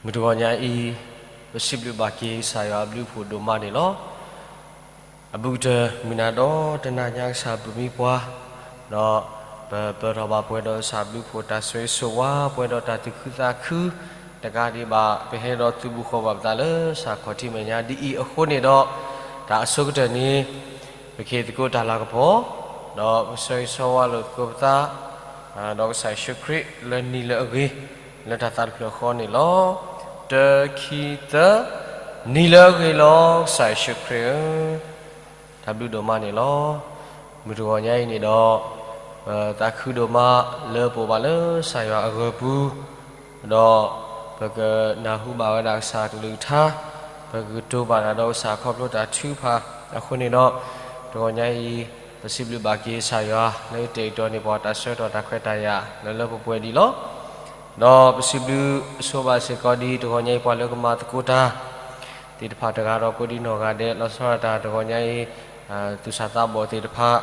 မုၢ်တဂီၤညါအံၤ, ပစံးဘျုးဘၣ်က့ၤကစၢ်ယွၤအဘျုးအဖှိၣ်ဒိၣ်မးန့ၣ်လီၤ. အဘူးကတၢၢ်မုၢ်နၤဒီတနၤညါကစၢ်ပူၤမံပှၤ, ဒီးပပၢၤထီၣ်ဘၣ်ပှဲၤဒီးကစၢ်ဘျုးဖှိၣ်တၢ်ဆိၣ်ဂ့ၤဆိၣ်ဝါ ပှဲၤဒီးတၢ်သူၣ်ခုသးခု, တကးဒံးဘၣ် ပဟဲဒီးသုးဘူးဃီၤဘၣ်ပသးလၢကစၢ်ခီၣ်ထံးမဲာ်ညါဒ်အံၤအဃိန့ၣ်ဒီး, တၢ်အဆိကတၢၢ်န့ၣ် ပကဟ့ၣ်သကိးတၢ်လၤကပီၤ, ဒီးပကဆၢဂ့ၤဆၢဝါလိာ်သကိးပသး, ဒီးကစၢ်ယ့ၣ်ၡူးခရံာ်လၢနံၤလၢအဂ့ၤ, လၢတၢ်သးတဖျၢၣ်ဃီန့ၣ်လီၤ. တၢ ခံ သၢ, နံၤလၢအဂ့ၤလီၤ ကစၢ်ယ့ၣ်ၡူးခရံာ်ဧၢ, တၢ်ဘျုးဒိၣ်မးန့ၣ်လီၤ. မုၢ်တဂီၤညါအံၤန့ၣ်ဒီး, ပသးခုဒိၣ်မးလၢပအိၣ်ဘၣ်လၢကစၢ်ယွၤအဂၢၤပူၤ, ဒီးပကနၢ်ဟူဘၣ်ဝဲဒၣ်ကစၢ်ကလုၢ်ကထါ, ပကကတိၤဘၣ်တၢ်ဒီးကစၢ်ခီဖျိတၢ်ထုကဖၣ်အဃိန့ၣ်ဒီး, တဂီၤညါအံၤ ပစံးဘျုးဘၣ်က့ၤကစၢ်ယွၤ လၢကတဲာ်ကတီၤန့ၢ်ပှၤတၢ်ဆၢကတီၢ်တၢ်ခွဲးတၢ်ယာ်လၢလၢပှဲၤပှဲၤဒံးလီၤ. ဒီးပစံးဘျုးဆိဘၣ်စ့ၢ်ကီးဒ်တဂီၤညါအံၤပှၤလၢကမၤသကိးတၢ် သ့ၣ်တဖၣ်တဂၤဒီးကိးဒံနီၢ်ဂၤဒဲး လီၤဆီဒၣ်တၢ်တဂီၤညါအံၤ, သူၣ်စၢ်သးဘီၣ်သ့ၣ်တဖၣ်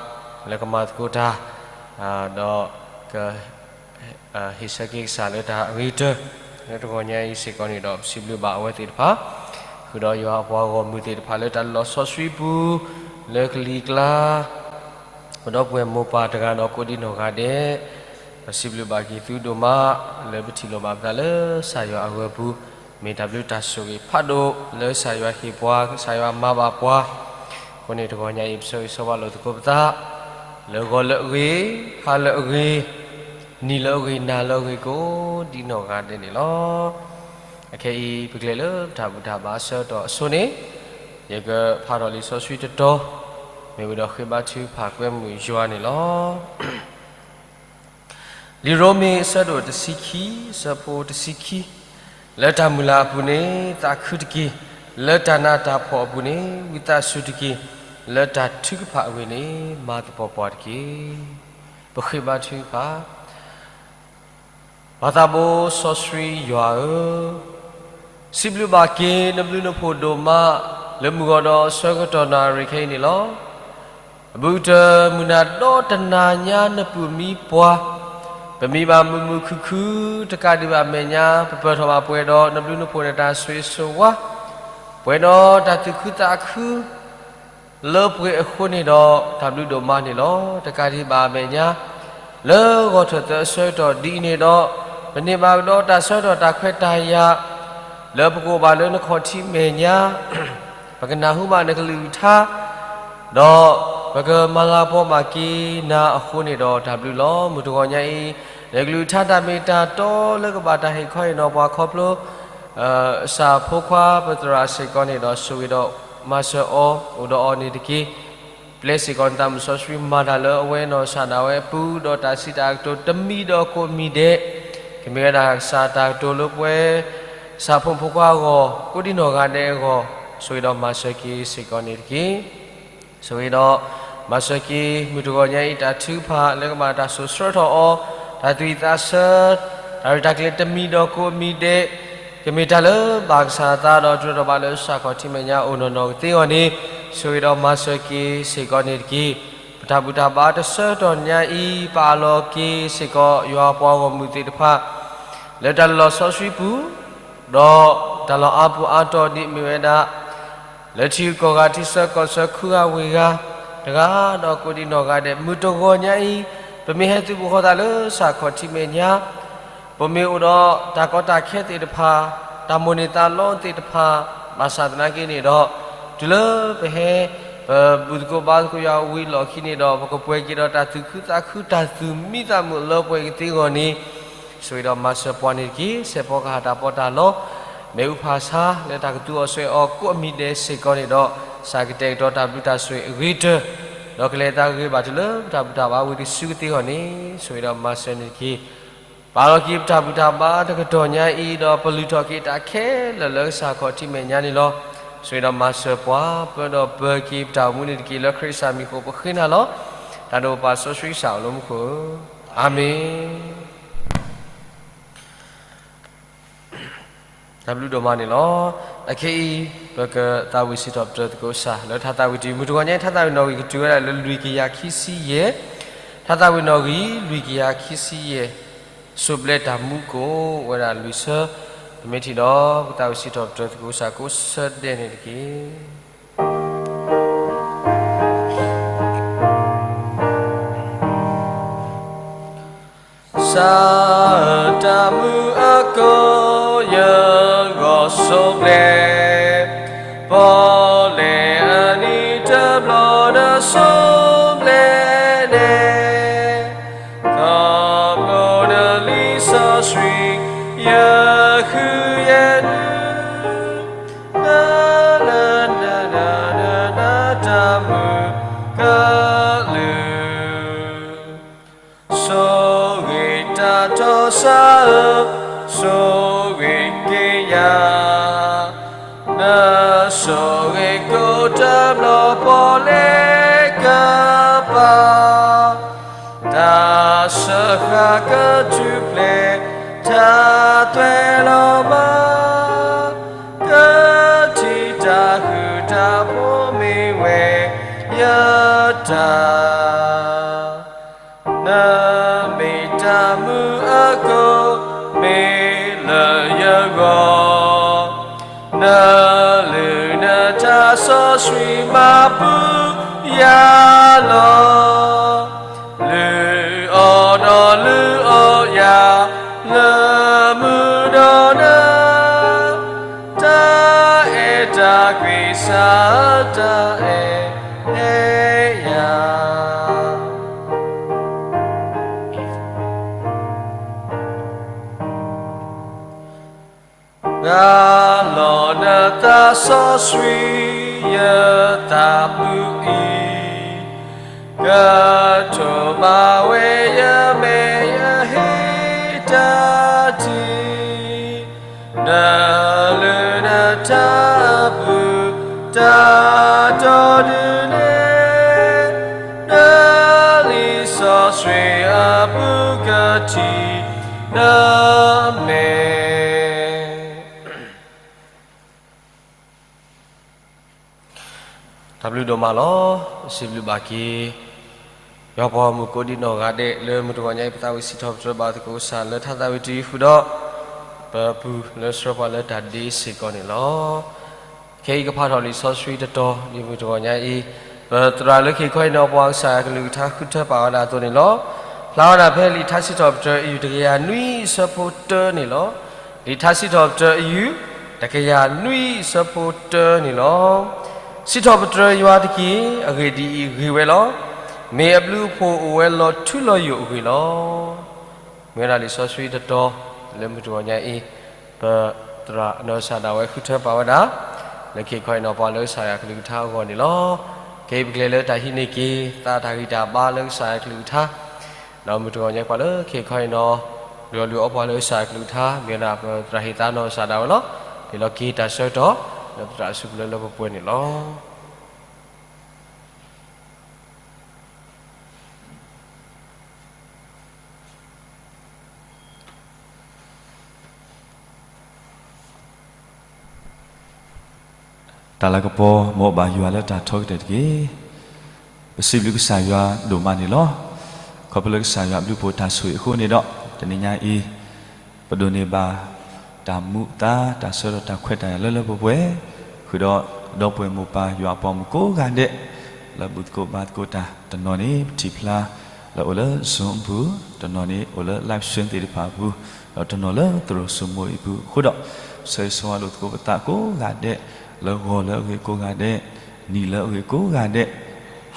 လၢကမၤသကိးတၢ်, ဒီးက ဟ့ၣ်ဆၢက့ၤကစၢ်လၢတၢ်အဂ့ၤကတၢၢ်, လၢတဂီၤညါအံၤစ့ၢ်ကီးန့ၣ်ဒီး ပစံးဘျုးဘၣ်အဝဲသ့ၣ်တဖၣ်, ဃုာ်ဒီးယွၤအပှၤဂီၢ်မုၢ်သ့ၣ်တဖၣ်လၢတၢ်လီၤဆီဆှံပူၤ, လၢကလံၤကျါ ပဒီပုၢ်ဝဲၢ်မိၢ်ပၢ်တဂၤဒီးကိးဒံနီၢ်ဂၤဒဲး, ပစံးဘျုးဘၣ်က့ၤသုဒိၣ်မး လၢပထံၣ်လိာ်ဘၣ်ပသးလၢကစၢ်ယွၤအဂၢၤပူၤ, မ့ၢ်တၢ်ဘျုးတၢ်ဆိၣ်ဂ့ၤဖးဒိၣ်လၢကစၢ်ယွၤဟ့ၣ်ပှၤ ကစၢ်ယွၤမၤဘၣ်ပှၤ, အဃိန့ၣ်တဂီၤညါအံၤ ပဆၢဂ့ၤဆၢဝါလိာ်သကိးပသး, လၢဂီၤလၢအဂ့ၤ, ဟါလၢအဂ့ၤ, နံၤလၢအဂ့ၤ, နၤလၢအဂ့ၤကိးဒံနီၢ်ဂၤဒဲးန့ၣ်လီၤ. အခဲအံၤ ပကလဲၤလၢပတၢ်ဘူၣ်တၢ်ဘါအဆၢကတီၢ်အဆိန့ၣ်, ယကဖးထီၣ်လံာ်စီဆှံတတီၤ, မ့ၢ်ဝံၤဒီးဃ့ဘါထုကဖၣ်ကွဲမုာ်ယွၤန့ၣ်လီၤ. လံာ်ရိမ့ၤအဆၢဒိၣ်တဆံခံ, အဆၢဖိတဆံခံ, လၢတၢ်မုၢ်လၢ်အပူၤန့ၣ် သးခုတက့ၢ်, လၢတၢ်နးတၢ်ဖှီၣ်အပူၤန့ၣ် ဝံသးစူၤတက့ၢ်, လၢတၢ်ထုကဖၣ်အဂ့ၢ်န့ၣ် မၤသပှၢ်ပှၢ်တက့ၢ်. ပဃ့ဘါထုကဖၣ် ပၢ်သးဘိစီဆှံယွၤဧၢ, စံးဘျုးဘၣ်က့ၤနဘျုးနဖှိၣ်ဒိၣ်မး လၢမုၢ်ဂီၤဒီးအဆၢကတီၢ်နၣ်ရံၣ်ခဲအံၤန့ၣ်လီၤ. အဘူးကတၢၢ်မုၢ်နၤဒီတနၤညါနပူၤမံပှၤ, ပမံဘၣ်မုာ်မုာ်ခုၣ်ခုၣ်တကးဒံးဘၣ်အမဲာ်ညါ ပပၢၤထီၣ်ဘၣ်ပှဲၤဒီးနဘျုးနဖှိၣ်နတၢ်ဆိၣ်ဂ့ၤဆိၣ်ဝါ, ပှဲၤဒီးတၢ်သူၣ်ခုသးခု လၢပှဲၤအဃိန့ၣ်ဒီး တၢ်ဘျုးဒိၣ်မးန့ၣ်လီၤ. တကးဒံးဘၣ်အမဲာ်ညါ လၢဂီၤထၢၣ်သၢအဆၢကတီၢ်ဒ်အံၤန့ၣ်ဒီး ပန့ၢ်ဘၣ်ကဒီးတၢ်ဆၢကတီၢ်တၢ်ခွဲးတၢ်ယာ် လၢပကအိၣ်ဘၣ်လၢနခီၣ်ထံးမဲာ်ညါ ပကနၢ်ဟူဘၣ်နကလုၢ်ကထါ ဒီးပကမၤလၤကပီၤဘၣ်က့ၤနၤအဃိန့ၣ်ဒီး တၢ်ဘျုးလီၤ. မုၢ်တဂီၤညါအံၤ နကလုၢ်ကထါတၢ်မ့ၢ်တၢ်တီလၢကဘၣ်တၢ်ဟ့ၣ်ခီဟ့ၣ်နီၤပှၤခီဖျိ ကစၢ်ဖိခွါပသရၣ်စ့ၢ်ကီးန့ၣ်ဒီး ဆိၣ်ဂ့ၤဒီးမၤစၢၤအီၤ အိၣ်ဒီးအီၤန့ၣ်တက့ၢ်. ပျဲစ့ၢ်ကီးနသးမုၢ်စီဆှံမၤတၢ်လၢအဝဲနီၢ်ကစၢ်ဒၣ်ဝဲအပူၤ ဒီးတၢ်စံးတၢ်ကတိၤတမံၤဒီးကိးမံၤဒဲး ကမ့ၢ်ဝဲဒၣ်ကစၢ်တၢ်ကတိၤလၢပှဲၤ ကစၢ်ဖိမုၣ်ဖိခွါအဂီၢ် ကိးဒံနီၢ်ဂၤဒဲးအဂီၢ် ဆိၣ်ဂ့ၤဒီးမၤစၢၤက့ၤစ့ၢ်ကီးန့ၣ်တက့ၢ်. ဆိၣ်ဂ့ၤဒီးမၤစၢၤက့ၤ မုၢ်တဂီၤညါအံၤတၢ်ထုကဖၣ်လၢကဘၣ်တၢ်စိာ်ဆှၢထီၣ်အီၤ တၢ်သူၣ်ဝံၣ်သးဆၢ တၢ်ရဲၣ်တၢ်ကျဲၤတမံၤဒီးကိးမံၤဒဲး ကမ့ၢ်တၢ်လၢဘၣ်ကစၢ်အသးဒီး တြီထီၣ်ဘၣ်လၢကစၢ်ခီၣ်ထံးမဲာ်ညါအိၣ်နီၢ်နီၢ်ကသ့အဂီၢ်န့ၣ် ဆိၣ်ဂ့ၤဒီးမၤစၢၤက့ၤစ့ၢ်ကီးန့ၣ်တက့ၢ်. ပတၢ်ဘူၣ်တၢ်ဘါတဆၢကတီၢ်ညါအံၤ ပာ်လီၤက့ၤစ့ၢ်ကီးယွၤအပှၤဂီၢ်မုၢ်သ့ၣ်တဖၣ် လၢတၢ်လီၤဆီဆှံပူၤ ဒီးတၢ်လီၢ်အါပူၤအါတီၤဒ်အမ့ၢ်ဝဲဒၣ် လၢထံဂုၤကီၢ်ဂၤထံဆၢကီၢ်ဆၢ ခုဂၤဝ့ၢ်ဂၤ တဂၤဒီးကိးဒံနီၢ်ဂၤဒဲး မုၢ်တဂီၤညါအံၤ ပမ့ၢ်ဟဲသုးဘူးဃီၤသးလၢကစၢ်ခီၣ်ထံးမဲာ်ညါ ပမ့ၢ်အိၣ်ဒီးတၢ်ကီတၢ်ခဲသ့ၣ်တဖၣ် တၢ်မိၣ်န့ၢ်သးလီသ့ၣ်တဖၣ် ဘၣ်ဆၣ်သနာ်က့န့ၣ်ဒီး တုၤလၢပဟဲ ပဘူၣ်သကိးဘါသကိးယွၤဝံၤအလီၢ်ခံန့ၣ်ဒီး ပကပှဲၤက့ၤဒီးတၢ်သူၣ်ခုသးခု တၢ်သူၣ်မံသးမုာ်လၢပှဲၤကသ့အဂီၢ်န့ၣ် ဆိၣ်ဂ့ၤဒီးမၤစၢၤပှၤန့ၣ်တက့ၢ်. စဲးဖီကဟၣ်တၢ်ပီးတၢ်လီ မ့ၣ်အူဖးဆါ လၢတၢ်ကသူအီၤစွဲအီၤကိးအမံၤဒဲးစ့ၢ်ကီးန့ၣ်ဒီး ကစၢ်ကတဲာ်ကတီၤတၢ်ဘျုးတၢ်ဆိၣ်ဂ့ၤအဂ့ၤကတၢၢ် ဒီးကလဲၤသးဂ့ၤဘၣ်တုၤလၢပတၢ်ဘူၣ်တၢ်ဘါဝံၤတစုကသ့အဂီၢ်န့ၣ် ဆိၣ်ဂ့ၤဒီးမၤစၢၤန့ၣ်တက့ၢ်. ပာ်လီၤက့ၤပတၢ်ဘူၣ်တၢ်ဘါတကတီၢ်ညါအံၤ ဒီးပလုၢ်ထီၣ်က့ၤတၢ်ခဲလၢာ်လၢကစၢ်ခီၣ်ထံးမဲာ်ညါန့ၣ်လီၤ. ဆိၣ်ဂ့ၤဒီးမၤစၢၤပှၤ ပၢဒီးပၢၤက့ၤပတၢ်အိၣ်မူန့ၣ်တက့ၢ်. လၢခရံာ်ကစၢ်မံၤအဃိ ပဃ့နၤလီၤ. တၢ်ဒိးပပၢ်စီဆှံကစၢ်အိၣ်လၢမူခိၣ်ဧၢ, အၤမ့ၣ်. တၢ်ဘျုးဒိၣ်မးန့ၣ်လီၤ. အခဲအံၤ ပကသးဝံၣ်စံးထီၣ်ပတြၢၤသကိးကစၢ် လၢထါသးဝံၣ်တယုၢ် မုၢ်တဂီၤညါအံၤ ထါသးဝံၣ်နီၣ်ဂံၢ်ကတုၤဝဲဒၣ်လၢလွံၢ်ကယၤခံဆံယဲၢ်, ထါသးဝံၣ်နီၣ်ဂံၢ် လွံၢ်ကယၤခံဆံယဲၢ်, စိးဘျဲးတၢ်မူကိးဝဲဒၣ်လွံၢ်ဆၢ မ့ၢ်ထံၣ်ဒီး ပသးဝံၣ်စံးထီၣ်ပတြၢၤသကိးကစၢ်ကိးဆၢဒဲးန့ၣ်တက့ၢ်. စးတၢ်မုၢ်အကိး ယဂီၢ်ဆိးဘျဲး, ပီၣ်လဲၣ်အနံၤတဘျီဒီးဆိးဘျဲးန့ၣ်, ခီဖျိနလံာ်စီဆှံ ယဃုယဲၢ်နုာ်, နလၢနနနနတၢ်မုၢ်ကလုၢ် ဆိၣ်ဂ့ၤတၢ်ထီၣ်စးဧၢ, ဆိၣ်ဂ့ၤက့ၤယၤ, နဆိၣ်ဂ့ၤကိးတဘျီပီၣ်လဲၣ်ကပၤ, တၢ်စၢဃာ်ကထူၣ်ဖျဲး တၢ်သွဲၣ်လီၤမၤ, ကထံၣ်တၢ်ဃူတၢ်ဖိးမ့ၢ်ဝဲယတၢ် နမ့ၢ်တၢ်မုၢ်အကိး မ့ၢ်လၢယဂီၢ်, နလုၢ်နတၢ်စီဆှံမၤပူၤယၤလီၤ. လုၢ်အီၣ်ဒီးလုၢ်အီယၤ လၢမုၢ်ဒီးနၤ, တၢ်အဲၣ်တၢ်ကွံစး တၢ်အဲၣ်ဟဲယၤ ရၤလီၤနသးစီဆှံ ယသးပူၤအံၤ, ကထိၣ်မၤဝဲယမဲာ် ယဟ့ၣ်တၢ်ထံၣ်, နလုၢ်နတၢ်အပူၤ တၢ်တီဒုန့ၣ်, နလံာ်စီဆှံအပူၤကထံၣ်နမဲာ် တၢ်ဘျုးဒိၣ်မးလီၤ. စံးဘျုးဘၣ်က့ၤ ယွၤပှၤမုၣ်ကိးဒံးနီၢ်ဂၤဒဲး လၢမုၢ်တဂီၤညါအံၤ ပသးဝံၣ်စံးထီၣ်ပတြၢၤဘၣ်သကိးကစၢ်လၢထါသးဝံၣ်တယုၢ်ဃုာ်ဒီး ပပူၤလၢဆှၢပှၤလၢတၢ်ဒ့စ့ၢ်ကီးန့ၣ်လီၤ. ခဲအံၤကဖးထီၣ်လံာ်စီဆှံတတီၤ ဒ်မုၢ်တဂီၤညါအံၤ ပသရၣ်လၢခံခီအံၤန့ၣ် ပှၤကစၢ်ယွၤကလုၢ်ကထါဃုထၢပာ်ဝဲဒၣ်အသိးန့ၣ်လီၤ. ဖျါဝဲဒၣ်ဖဲလံာ်ထါစံးထီၣ်ပတြၢၤအယုၢ်တကယၤနွံအဆၢဖိတၢန့ၣ်လီၤ. လံာ်ထါစံးထီၣ်ပတြၢၤအယုၢ် တကယၤနွံအဆၢဖိတၢန့ၣ်လီၤ. စံးထီၣ်ပတြၢၤယွၤတက့ၢ်. အဂ့ၢ်ဒ်အံၤ, ဂ့ၤဝဲလီၤ. မ့ၢ်အဘျုးအဖှိၣ်အိၣ်ဝဲလီၤထူလီၤယိာ်အဂ့ၢ်လီၤ. မ့ၢ်ဝဲဒၣ်လံာ်စီဆှံတတီၤ လၢမုၢ်တဂီၤညါအံၤ ပသရၣ်နီၢ်ကစၢ်ဒၣ်ဝဲဃုထၢပာ်ဝဲဒၣ် လၢခံခီအံၤန့ၣ် ပှၤလၢကစၢ်ယွၤကလုၢ်ကထါအဂီၢ်န့ၣ်လီၤ. ခဲအံၤပကလဲၤလၢတၢ်ဟံးန့ၢ်က့ၤ သးတၢ်ဂံၢ်တၢ်ဘါလၢကစၢ်ယွၤကလုၢ်ကထါ ဒီးမုၢ်တဂီၤညါပှၤလၢခံခီအံၤန့ၣ် လုၢ်အီၣ်လုၢ်အီပှၤလၢကစၢ်ယွၤကလုၢ်ကထါ မ့ၢ်ဝဲဒၣ်ပသရၣ်ဟ့ၣ်သါနီၢ်ကစၢ်ဒၣ်ဝဲလီၤ. ဟ့ၣ်လီၤက့ၤတၢ်ဆၢကတီၢ် လၢပသရၣ်အစုပူၤလၢလၢပှဲၤပှဲၤန့ၣ်လီၤ. တၢ်လၤကပီၤ မ်ဘၣ်ယွၤလၢတၢ်ထီကတၢၢ်တက့ၢ်. ပစံးဘျုးကစၢ်ယွၤဒိၣ်မးန့ၣ်လီၤ. ခီဖျိလၢကစၢ်ယွၤအဘျုးအဖှိၣ်တၢ်ဆိၣ်ဂ့ၤအဃိန့ၣ်ဒီး တနံၤညါအံၤ ပဒိးန့ၢ်ဘၣ်တၢ်မူးသါ တၢ်ဆၢကတီၢ်တၢ်ခွဲးတၢ်ယာ်လၢလၢပှဲၤပှဲၤ, ဃုာ်ဒီးဒီပုၢ်ဝဲၢ်မိၢ်ပၢ်ယွၤအပှၤမုၣ်ကိးဂၤဒဲး လၢဘူၣ်သကိးဘါသကိးတၢ်, တနီၤန့ၣ် ပထံၣ်ဖျါလၢအိၣ်လၢ Zoom အပူၤ, တနီၤန့ၣ်အိၣ်လၢ live stream သ့ၣ်တဖၣ်အပူၤ, ဒီးတနီၤလၢသရိာ်စိမိၤအံၤအပူၤအဃိဒီး, ဆၢဂ့ၤဆၢဝါလိာ်သကိးပသးကိးဂၤဒဲး, လၢဂီၤလၢအဂ့ၤကိးဂၤဒဲး, နံၤလၢအဂ့ၤကိးဂၤဒဲး,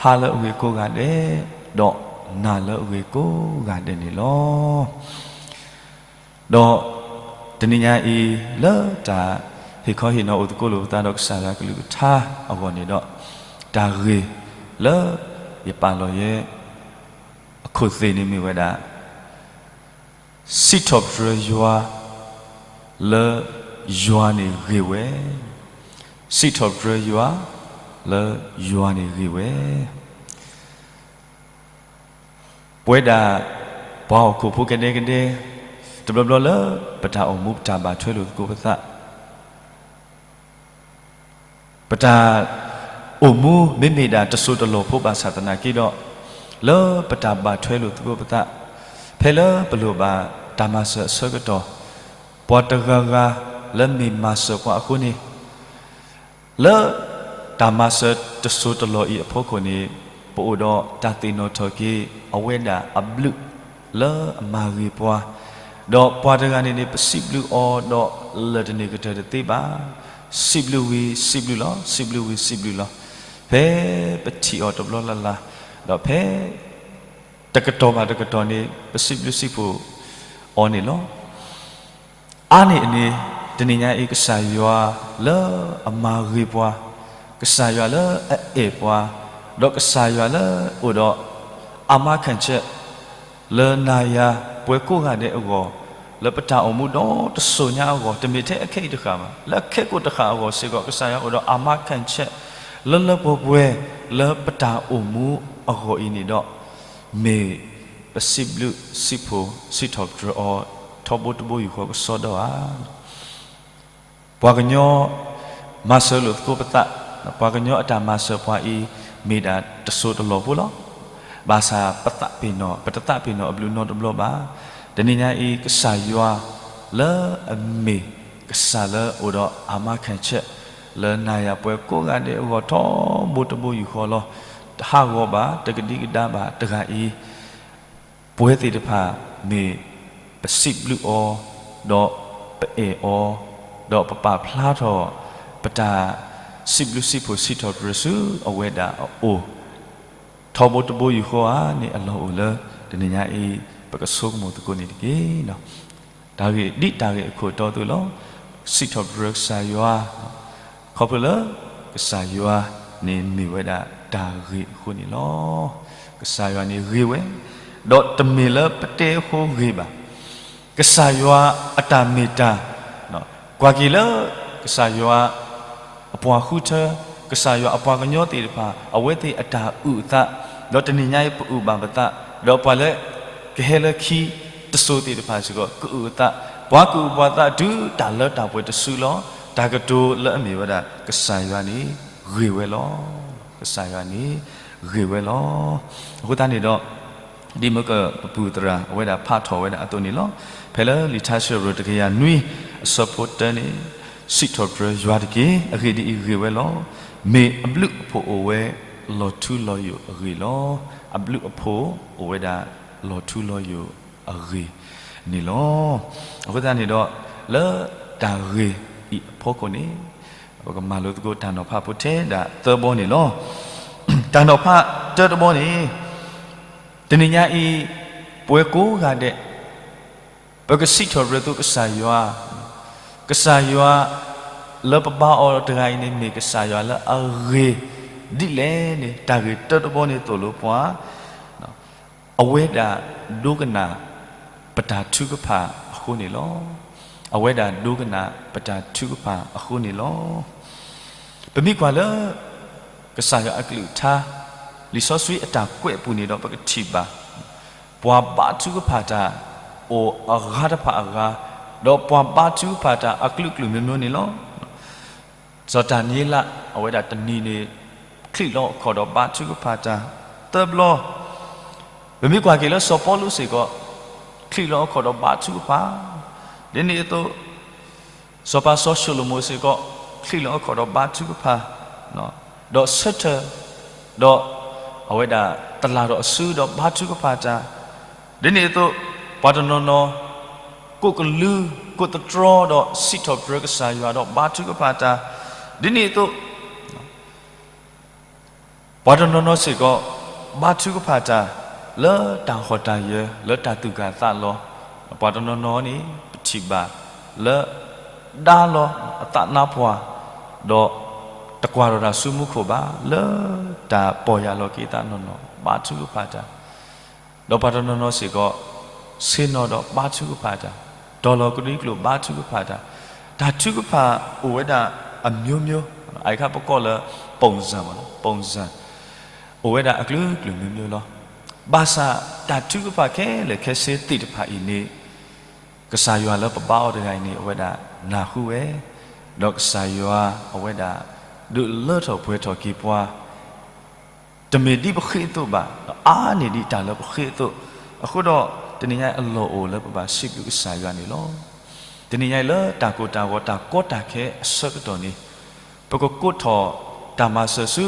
ဟါလၢအဂ့ၤကိးဂၤဒဲး, ဒီးနၤလၢအဂ့ၤကိးဂၤဒဲးန့ၣ်လီၤ. ဒီးတနံၤညါအံၤ လၢတၢ်ဟ့ၣ်ခီဟ့ၣ်နီၤအိၣ်သကိးလိာ်ပသးဒီးကစၢ်ယွၤကလုၢ်ကထါအဂီၢ်န့ၣ်ဒီး, တၢ်ဂ့ၢ်လၢယပာ်လီၤယဲ အခိၣ်သ့ၣ်န့ၣ်မ့ၢ်ဝဲဒၣ်, စံးထီၣ်ပတြၢၤယွၤ လၢယွၤန့ၣ်ဂ့ၤဝဲ, စံးထီၣ်ပတြၢၤယွၤ လၢယွၤန့ၣ်ဂ့ၤဝဲ. ပဝဲဒၣ် ပှၤဟီၣ်ခိၣ်ဖိကဒဲကဒဲ, တဘျီဘျီလၢပတၢ်အိၣ်မူပတၢ်ဘၣ်ထွဲလိာ်သကိးပသး, ပတၢ်အိၣ်မူမ့မ့ၢ်ဒၣ်တစိၢ်တလီၢ်ဖိဘၣ်ဆၣ်သနာ်က့ဒီး, လၢပတၢ်ဘၣ်ထွဲလိာ်သကိးပသး, ဖဲလၢပလိၣ်ဘၣ်တၢ်မၤစၢၤအဆၢကတီၢ်, ပှၤတဂၤဂၤ လၢမ့ၢ်မၤစၢၤပှၤအဃိန့ၣ်, လၢတၢ်မၤစၢၤတစိၢ်တလီၢ်အံၤအဖီခိၣ်န့ၣ်, ပအိၣ်ဒီးတၢ်သ့ၣ်နီၣ်ထီၣ်က့ၤ အဝဲဒၣ်အဘျုးလၢအမၤဂ့ၤပှၤ, ဒီးပှၤတဂၤန့ၣ်န့ၣ် ပစံးဘျုးအီၤဒီးလၢာ်တန့ၢ်ကတၢၢ်တသ့ဘၣ်. စံးဘျုးဝံၤစံးဘျုးလီၤ, စံးဘျုးဝံၤစံးဘျုးလီၤ. ဖဲပထံၣ်အီၤတဘျီလၢ်လၢ်, ဒီးဖဲ တကတီၢ်ဘၣ်တကတီၢ်န့ၣ် ပစံးဘျုးစံးဖှိၣ်အီၤန့ၣ်လီၤ. အါန့ၢ်အန့ၣ်, တနံၤညါအံၤ ကစၢ်ယွၤလၢအမၤဂ့ၤပှၤ, ကစၢ်ယွၤလၢအအဲၣ်ပှၤ, ဒီးကစၢ်ယွၤလၢအိၣ်ဒီးအမၤခၣ်ဆဲး လၢနၤယၤပှၤကိးဂၤဒဲးအဂီၢ်, လၢပတၢ်အိၣ်မူဒီတစိၤညါအဂီၢ်, တမ့ၢ်ထဲအခဲအံၤတဃၣ်ဘၣ်, လၢအခဲကိာ်တဃၣ်အဂီၢ်စ့ၢ်ကီး ကစၢ်ယွၤအိၣ်ဒီးအမၤခၣ်ဆဲး လၢလၢပှဲၤပှဲၤ လၢပတၢ်အိၣ်မူအဂီၢ်အံၤန့ၣ်ဒီး, မ့ၢ်ပစံးဘျုးစံးဖှိၣ်စံးထီၣ်ပတြၢၤအီၤ ထီဘိတဘိယူၢ်ဃီကစီဒီဧါ. ပှၤကညီမၤစၢၤလိာ်သကိးပသး, ပှၤကညီအတၢ်မၤစၢၤပှၤအံၤ မ့ၢ်ဒၣ်တစိၢ်တလီၢ်ဖိလီၤ. ဘၣ်ဆၣ်ပသးပ့ၤနီၣ်, ပတသးပ့ၤနီၣ်အဘျုးနီတဘျီဘၣ်. တနံၤညါအံၤ ကစၢ်ယွၤလၢအမ့ၢ်ကစၢ်လၢအိၣ်ဒီးအမၤခၣ်ဆဲး လၢနၤယၤပှၤကိးဂၤဒဲးအဂီၢ် ထီဘိတဘိယူၢ်ဃီလီၤ. တဟးဂီၤဘၣ်, တကဒံကဒါဘၣ်တဂၤအံၤ, ပဝဲသ့ၣ်တဖၣ်မ့ၢ်ပစံးဘျုးအီၤ, ဒီးပအဲၣ်အီၤ, ဒီးပပာ်ဖျါထီၣ် ပတၢ်စံးဘျုးစံးဖှိၣ်စံးထီၣ်ပတြၢၤဆူအဝဲဒၣ်အအိၣ် ထီဘိတဘိယူၢ်ဃီဧါန့ၣ် အလီၢ်အိၣ်လၢ တနံၤညါအံၤ ပကဆိကမိၣ်သကိးန့ၣ်တက့ၢ်. တၢ်ဂ့ၢ်ဒ်တၢ်ဂ့ၢ်အခိၣ်တီအသိးလီၤ. စံးထီၣ်ပတြၢၤကစၢ်ယွၤ, ခီဖျိလၢကစၢ်ယွၤန့ၣ်မ့ၢ်ဝဲဒၣ်တၢ်ဂ့ၤအဃိန့ၣ်လီၤ. ကစၢ်ယွၤန့ၣ်ဂ့ၤဝဲ, ဒီးတမ့ၢ်လၢပတဲအဃိဂ့ၤဘၣ်. ကစၢ်ယွၤအတၢ်မ့ၢ်တၢ်, ကွၢ်က့ၤလၢကစၢ်ယွၤ အပှၤဃုထၢ, ကစၢ်ယွၤအပှၤကညီသ့ၣ်တဖၣ် အဝဲသ့ၣ်အတၢ်အုၣ်အသး, ဒီးတနံၤညါအံၤပအုၣ်ဘၣ်ပသး, ဒီးပှၤလၢကဟဲလၢခံတစိၢ်သ့ၣ်တဖၣ်စ့ၢ်ကီး ကအုၣ်အသး, ပှၤကအုၣ်ပှၤသးတုၤတၢ်လၢတၢ်ပှဲၤတစုလီၤ. တၢ်ကတိၤလၢအမ့ၢ်ဝဲဒၣ် ကစၢ်ယွၤန့ၣ်ဂ့ၤဝဲလီၤ. ကစၢ်ယွၤန့ၣ်ဂ့ၤဝဲလီၤ. အဃိသတးန့ၣ်ဒီး ဒ်မကပပုၢ်သရၣ်အဝဲဒၣ်ဖးထီၣ်ဝဲဒၣ်အသိးန့ၣ်လီၤ. ဖဲလၢလံာ်ထါစံးထီၣ်ပတြၢၤတကယၤနွံ အဆၢဖိတၢန့ၣ်, စံးထီၣ်ပတြၢၤယွၤတက့ၢ်. အဂ့ၢ်ဒ်အံၤ, ဂ့ၤဝဲလီၤ. မ့ၢ်အဘျုးအဖှိၣ်အိၣ်ဝဲလီၤထူလီၤယိာ်အဂ့ၢ်လီၤ. အဘျုးအဖှိၣ်အိၣ်ဝဲဒၣ်လီၤထူလီၤယိာ်အဂ့ၢ်န့ၣ်လီၤ. အဃိသတးန့ၣ်ဒီး လၢတၢ်ဂ့ၢ်အံၤအဖီခိၣ်န့ၣ် ပကမၤလိသကိးတၢ်နီၤဖးဖိထဲဒၣ်သၢဘီန့ၣ်လီၤ. တၢ်နီၤဖးတၢတဘီန့ၣ်, တနံၤညါအံၤ ပဝဲကိးဂၤဒဲး ပကစံးထီၣ်ပတြၢၤသကိးကစၢ်ယွၤ, ကစၢ်ယွၤလၢပဘါအီၤတဂၤအံၤန့ၣ် မ့ၢ်ကစၢ်ယွၤလၢအဂ့ၤဒ်လဲၣ်န့ၣ် တၢ်ဂ့ၢ်တၢတဘီန့ၣ်သိၣ်လိပှၤ အဝဲဒၣ်ဒိကနၣ်ပတၢ်ထုကဖၣ်အဃိန့ၣ်လီၤ. အဝဲဒၣ်ဒိကနၣ်ပတၢ်ထုကဖၣ်အဃိန့ၣ်လီၤ. ပမ့ၢ်ကွၢ်လၢ ကစၢ်ယွၤအကလုၢ်ကထါ လံာ်စီဆှံအတၢ်ကွဲးအပူၤန့ၣ်ဒီး ပကထံၣ်ဘၣ် ပှၤဘါထုကဖၣ်တၢ်အိၣ်အဂၤတဖၣ်အဂၤ, ဒီးပှၤဘါထုကဖၣ်တၢ်အကလုာ်ကလုာ်မျိုးမျိုးန့ၣ်လီၤ. စီၤဒၤနံးယ့လး အဝဲဒၣ်တနံၤန့ၣ် ချံးလီၤအခီၣ်ဒီးဘါထုကဖၣ်တၢ်သၢဘျီ. ပမ့ၢ်ကွၢ်က့ၤလၢစီၤပီလူးစ့ၢ်ကီး ချံးလီၤအခီၣ်ဒီးဘါထုကဖၣ်, ဒ်န့ၣ်အသိး စီၤပၤစီၤၡလိၤမိၣ်စ့ၢ်ကီး ချံးလီၤအခီၣ်ဒီးဘါထုကဖၣ်, ဒီးဆၢထၢၣ်, ဒီးအဝဲဒၣ်တလၢ်ဒီးအစုဒီးဘါထုကဖၣ်တၢ်, ဒ်န့ၣ်အသိး ပှၤတနီၤနီၤ ကိးကလုာ် ကိးသတြီဒီးစံးထီၣ်ပတြၢၤကစၢ်ယွၤဒီးဘါထုကဖၣ်တၢ်, ဒ်န့ၣ်အသိး ပှၤတနီၤနီၤစ့ၢ်ကီး ဘါထုကဖၣ်တၢ် လၢတၢ်ဟီၣ်တၢ်ယၢၤ လၢတၢ်သူၣ်ကၢ်သးလီၤ. ပှၤတနီၤနီၤန့ၣ် ပထံၣ်ဘၣ်လၢ ဒါလီၤအသးနါပှၢ်, ဒီးတကွၢ်ထီၣ်တၢ်ဆူမူခိၣ်ဘၣ် လၢတၢ်ပီၢ်ယၢ်လီၤက့ၤသးနီၢ်နီၢ် ဘါထုကဖၣ်တၢ် ဒီးပှၤတနီၤနီၤစ့ၢ်ကီး ဆ့ၣ်နီၤဒီးဘါထုကဖၣ်တၢ်, တီၤလီၤကဒံကျိာ်ဘါထုကဖၣ်တၢ်, တၢ်ထုကဖၣ်အိၣ်ဝဲဒၣ်အမျိုးမျိုး, အအံၤခါပကိးလၢ ပုံစံ မ့ၢ်နီၤ, ပုံစံ အိၣ်ဝဲဒၣ်အကလုာ်ကလုာ်မျိုးမျိုးလီၤ. ဘၣ်ဆၣ်တၢ်ထုကဖၣ်ခဲလၢာ်ခဲဆ့သ့ၣ်တဖၣ်အံၤန့ၣ် ကစၢ်ယွၤလၢပဘါအီၤတဂၤအံၤန့ၣ် အဝဲဒၣ်နၢ်ဟူဝဲ, ဒီးကစၢ်ယွၤအဝဲဒၣ် ဒုးလၢထီၣ်ပှဲၤထီၣ်က့ၤပှၤ တမ့ၢ်ဒ်ပဃ့အသိးဘၣ်, ဒီးအါန့ၢ်ဒံးတၢ်လၢပဃ့အသိး, အဃိဒီး တနံၤညါအံၤအလီၢ်အိၣ်လၢပဘၣ်စံးဘျုးကစၢ်ယွၤန့ၣ်လီၤ. တနံၤညါအံၤလၢတၢ်ကိၢ်တၢ်ဂီၤတၢ်ကီတၢ်ခဲအဆၢကတီၢ်န့ၣ်, ပကကိးထီၣ်တၢ်မၤစၢၤဆူ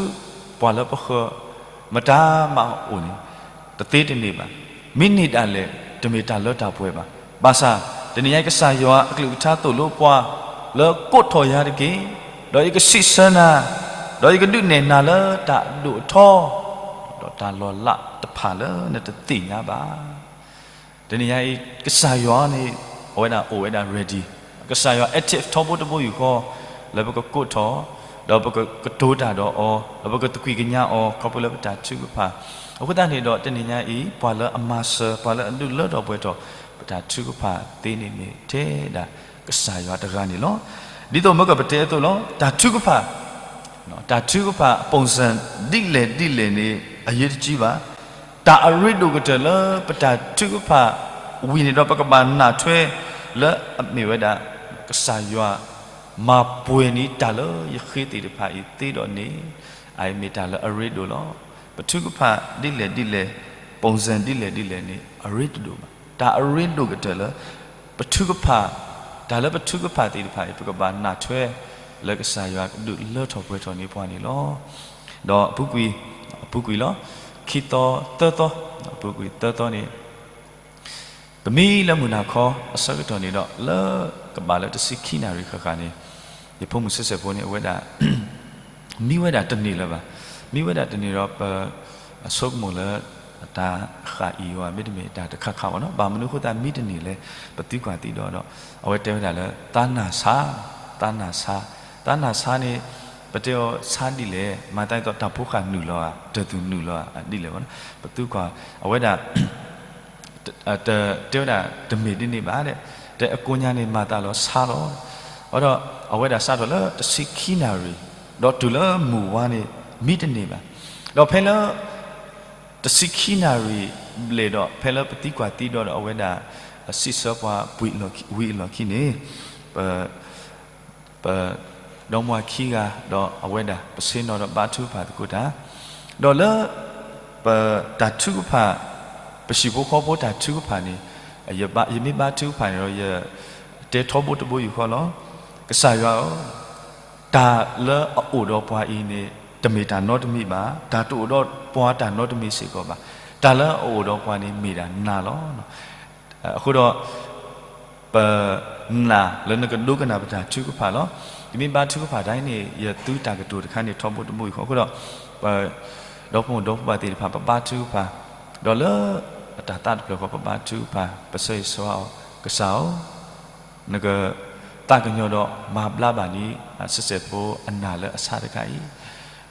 ပှၤလၢပဃၢၤမတၤမးအအိၣ်န့ၣ် တသ့တန့ၢ်ဘၣ်. မ့ၢ်န့ၢ်ဒၣ်လဲာ် တမ့ၢ်တၢ်လၢတၢ်ပှဲၤဘၣ်. ဘၣ်ဆၣ် တနံၤညါအံၤကစၢ်ယွၤအကလုၢ်ကထါသိၣ်လိပှၤလၢကိးထီၣ်ယၤတက့ၢ်, ဒီးယကစံးဆၢနၤ, ဒီးယကဒုးနဲၣ်နၤလၢတၢ်အဒိၣ်အထီ, ဒီးတၢ်လီၤလးတဖၣ်လၢနတသ့ၣ်ညါဘၣ်. တနံၤညါအံၤ ကစၢ်ယွၤန့ၣ် အဝဲဒၣ်အိၣ်ဝဲဒၣ် ready, ကစၢ်ယွၤ active ထီဘိတဘိယူၢ်ဃီ လၢပကကိးထီၣ်, ဒီးပကကတိၤတၢ်ဒီးအီၤ, ဒီးပကသကွံာ်ကညးအီၤ ခီဖျိလၢပတၢ်ထုကဖၣ်. အဃိသတးန့ၣ်ဒီး တနံၤညါအံၤ ပှၤလၢအမၤစၢၤ ပှၤလၢအဒုးလၢထီၣ်ပှဲၤထီၣ် ပတၢ်ထုကဖၣ်သ့န့ၣ်မ့ၢ်ထဲဒၣ်ကစၢ်ယွၤတဂၤန့ၣ်လီၤ. ဒ်သိးမ့ၢ်ကပတဲအသိးလီၤ, တၢ်ထုကဖၣ် တၢ်ထုကဖၣ်အ ပုံစံ ဒ်လဲၣ်ဒ်လဲၣ်န့ၣ် အရေးတကြီးဘၣ်. တၢ်အရ့ဒိၣ်ကတၢၢ်လၢပတၢ်ထုကဖၣ်ဝံၤန့ၣ်ဒီး ပကဘၣ်နၢ်ထွဲလၢအမ့ၢ်ဝဲဒၣ် ကစၢ်ယွၤမၤပှဲၤန့ၢ်တၢ်လၢယဃ့သ့ၣ်တဖၣ်အံၤသ့ဒီးန့ၣ်, အအံၤမ့ၢ်တၢ်လၢအရ့ဒိၣ်လီၤ. ပထုကဖၣ်ဒ်လဲၣ်ဒ်လဲၣ်, ပုံစံ ဒ်လဲၣ်ဒ်လဲၣ်န့ၣ် အရ့တဒိၣ်ဘၣ်. တၢ်အရ့ဒိၣ်ကတၢၢ်လၢ ပထုကဖၣ်, တၢ်လၢပထုကဖၣ်သ့ၣ်တဖၣ်အံၤ ပကဘၣ်နၢ်ထွဲလၢကစၢ်ယွၤကဒုးလၢထီၣ်ပှဲၤထီၣ်န့ၢ်ပှၤန့ၣ်လီၤ. ဒီးအပူၤကွံာ်, အပူၤကွံာ်လီၤ, ခံသီသၢသီ, အပူၤကွံာ်သၢသီန့ၣ် ပမ့ၢ်လၢမုၢ်နၤခီအဆၢကတီၢ်န့ၣ်ဒီး လၢကဘၣ်လၢတဆံခံနၣ်ရံၣ်ဃၣ်ဃၣ်န့ၣ်, ယဖိမုၣ်ဆံးစဲးဖိန့ၣ် အဝဲဒၣ် မံဝဲဒၣ်တန့ၢ်လၢၤဘၣ်. မံဝဲဒၣ်တန့ၢ်ဒီး ပ အဆိကမိၣ်လၢ တၢ်ဃၣ်အံၤဧါ မ့တမ့ၢ်တၢ်တခါခါဘၣ်နီၤ, ဘၣ်မနုၤအဃိသတးမံတန့ၢ်လဲၣ်, ပသံကွၢ်သံဒီးဒီး အဝဲတဲဝဲဒၣ်လၢ သးနၢ်ဆါ, သးနၢ်ဆါ, သးနၢ်ဆါန့ၣ် ပတဲအီၤဆါဒ်လဲၣ်, မၤသးဒ်သိးတၢ်ဖိဃၢ်နုာ်လီၤဧါ, တၢ်သူၣ်နုာ်လီၤဧါ ဒ်လဲၣ်ဘၣ်နီၤ, ပသံကွၢ်, အဝဲဒၣ် တဲဝဲဒၣ်တမ့ၢ်ဒ်န့ၣ်ဘၣ်, တဲအကိညါန့ၣ် မၤသးလီၤဆါလီၤ. အဒီးအဝဲဒၣ်စးထီၣ်လၢတဆံခံနၣ်ရံၣ်, ဒီးတုၤလၢမုၢ်ဝါန့ၣ် မံတန့ၢ်ဘၣ်. ဒီးဖဲလၢ တဆံခံနၣ်ရံၣ်ဘျဲၣ်ဒီး ဖဲလၢပသံကွၢ်သံဒီးဒီး အဝဲဒၣ်စံးဆၢပှၤဝံၤအလီၢ်ခံန့ၣ်, ပ ပဒီမါဝၤခံဂၤ ဒီးအဝဲဒၣ် ပဆ့ၣ်နီၤဒီးဘါထုကဖၣ်သကိးတၢ်, ဒီးလၢ ပတၢ်ထုကဖၣ်, ပဟံၣ်ဖိဃီဖိတၢ်ထုကဖၣ်န့ၣ်, ယမ့ၢ်ဘါထုကဖၣ်န့ၣ်ဒီး ယတဲထီဘိတဘိယူၢ်ဃီလီၤ. ကစၢ်ယွၤဧၢ, တၢ်လၢအအိၣ်ဒီးပှၤအံၤန့ၣ် တမ့ၢ်တၢ်နီတမံၤဘၣ်, တၢ်တအိၣ်ဒီးပှၤတၢ်နီတမံၤစ့ၢ်ကီးဘၣ်, တၢ်လၢအအိၣ်ဒီးပှၤန့ၣ်မ့ၢ်ဒၣ်နၤလီၤ. အဃိဒီး ပနာ်လၢနကဒိကနၣ်ပတၢ်ထုကဖၣ်လီၤ. ယမ့ၢ်ဘါထုကဖၣ်တၢ်အံၤန့ၣ် ယသူတၢ်ကတိၤတခါန့ၣ်ထီဘိတဘိယူၢ်ဃီ, အဃိဒီး ပဒီဖိမိၢ်ဒီဖိပၢ်သ့ၣ်တဖၣ် ပဘါထုကဖၣ်, ဒီးလၢအတၢ်သးတဖျၢၣ်ဃီ ပဘါထုကဖၣ်, ပဆၢဂ့ၤဆၢဝါအီၤ, ကစၢ်ဧၢ, နကသးကညီၤဒီးမၤဘျါဘၣ်န့ၣ် ဆံးစဲးဖိအနၢ်လၢအဆါတခါအံၤ,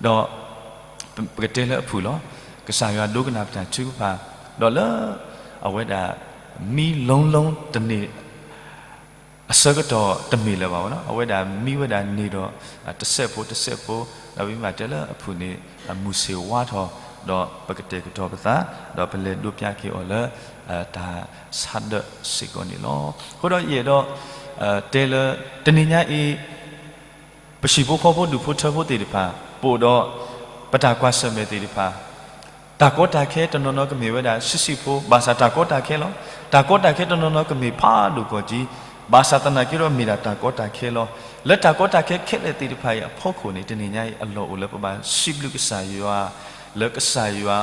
ဒီး ပကတဲလၢအဖုၣ်လီၤ. ကစၢ်ယွၤဒိကနၣ်ပတၢ်ထုကဖၣ်, ဒီးလၢ အဝဲဒၣ် မံ လုံးလုံး တန့ၢ် အဆၢကတီၢ်တမ့ၢ်လၢၤဘၣ်နီၤ, အဝဲဒၣ်မံဝဲဒၣ်န့ၢ်ဒီး တစဲးဖိတစဲးဖိ, ဒီးပမ့ၢ်ဘၣ်တဲလၢအဖုၣ်န့ၣ် မုၢ်ဆ့ၣ်ဝါထီၣ်, ဒီးပကတဲာ်ကတီၤပသး, ဒီးပလဲၤဒိးပၠးက့ၤအီၤလၢ တၢ်ဆါဒၢးစ့ၢ်ကီးန့ၣ်လီၤ. အဃိဒီးယအဲၣ်ဒိး တဲလၢ တနံၤညါအံၤ ပဟံၣ်ဖိဃီဖိဒူၣ်ဖိထၢဖိသ့ၣ်တဖၣ်, ပအိၣ်ဒီး ပတၢ်ကွၢ်ဆၢၣ်မဲာ်သ့ၣ်တဖၣ်, တၢ်ကီတၢ်ခဲတနီၤနီၤကမ့ၢ်ဝဲဒၣ်ဆံးဆံးဖိ, ဘၣ်ဆၣ်တၢ်ကီတၢ်ခဲလီၤ. တၢ်ကီတၢ်ခဲတနီၤနီၤကမ့ၢ်ဖးဒိၣ်ကီၢ်ကၠံ, ဘၣ်ဆၣ်သနာ်က့ဒီးမ့ၢ်ဒၣ်တၢ်ကီတၢ်ခဲလီၤ. လၢတၢ်ကီတၢ်ခဲခဲလၢာ်သ့ၣ်တဖၣ်အံၤအဖီခိၣ်န့ၣ် တနံၤညါအံၤအလီၢ်အိၣ်လၢပဘၣ်စံးဘျုးကစၢ်ယွၤ, လၢကစၢ်ယွၤ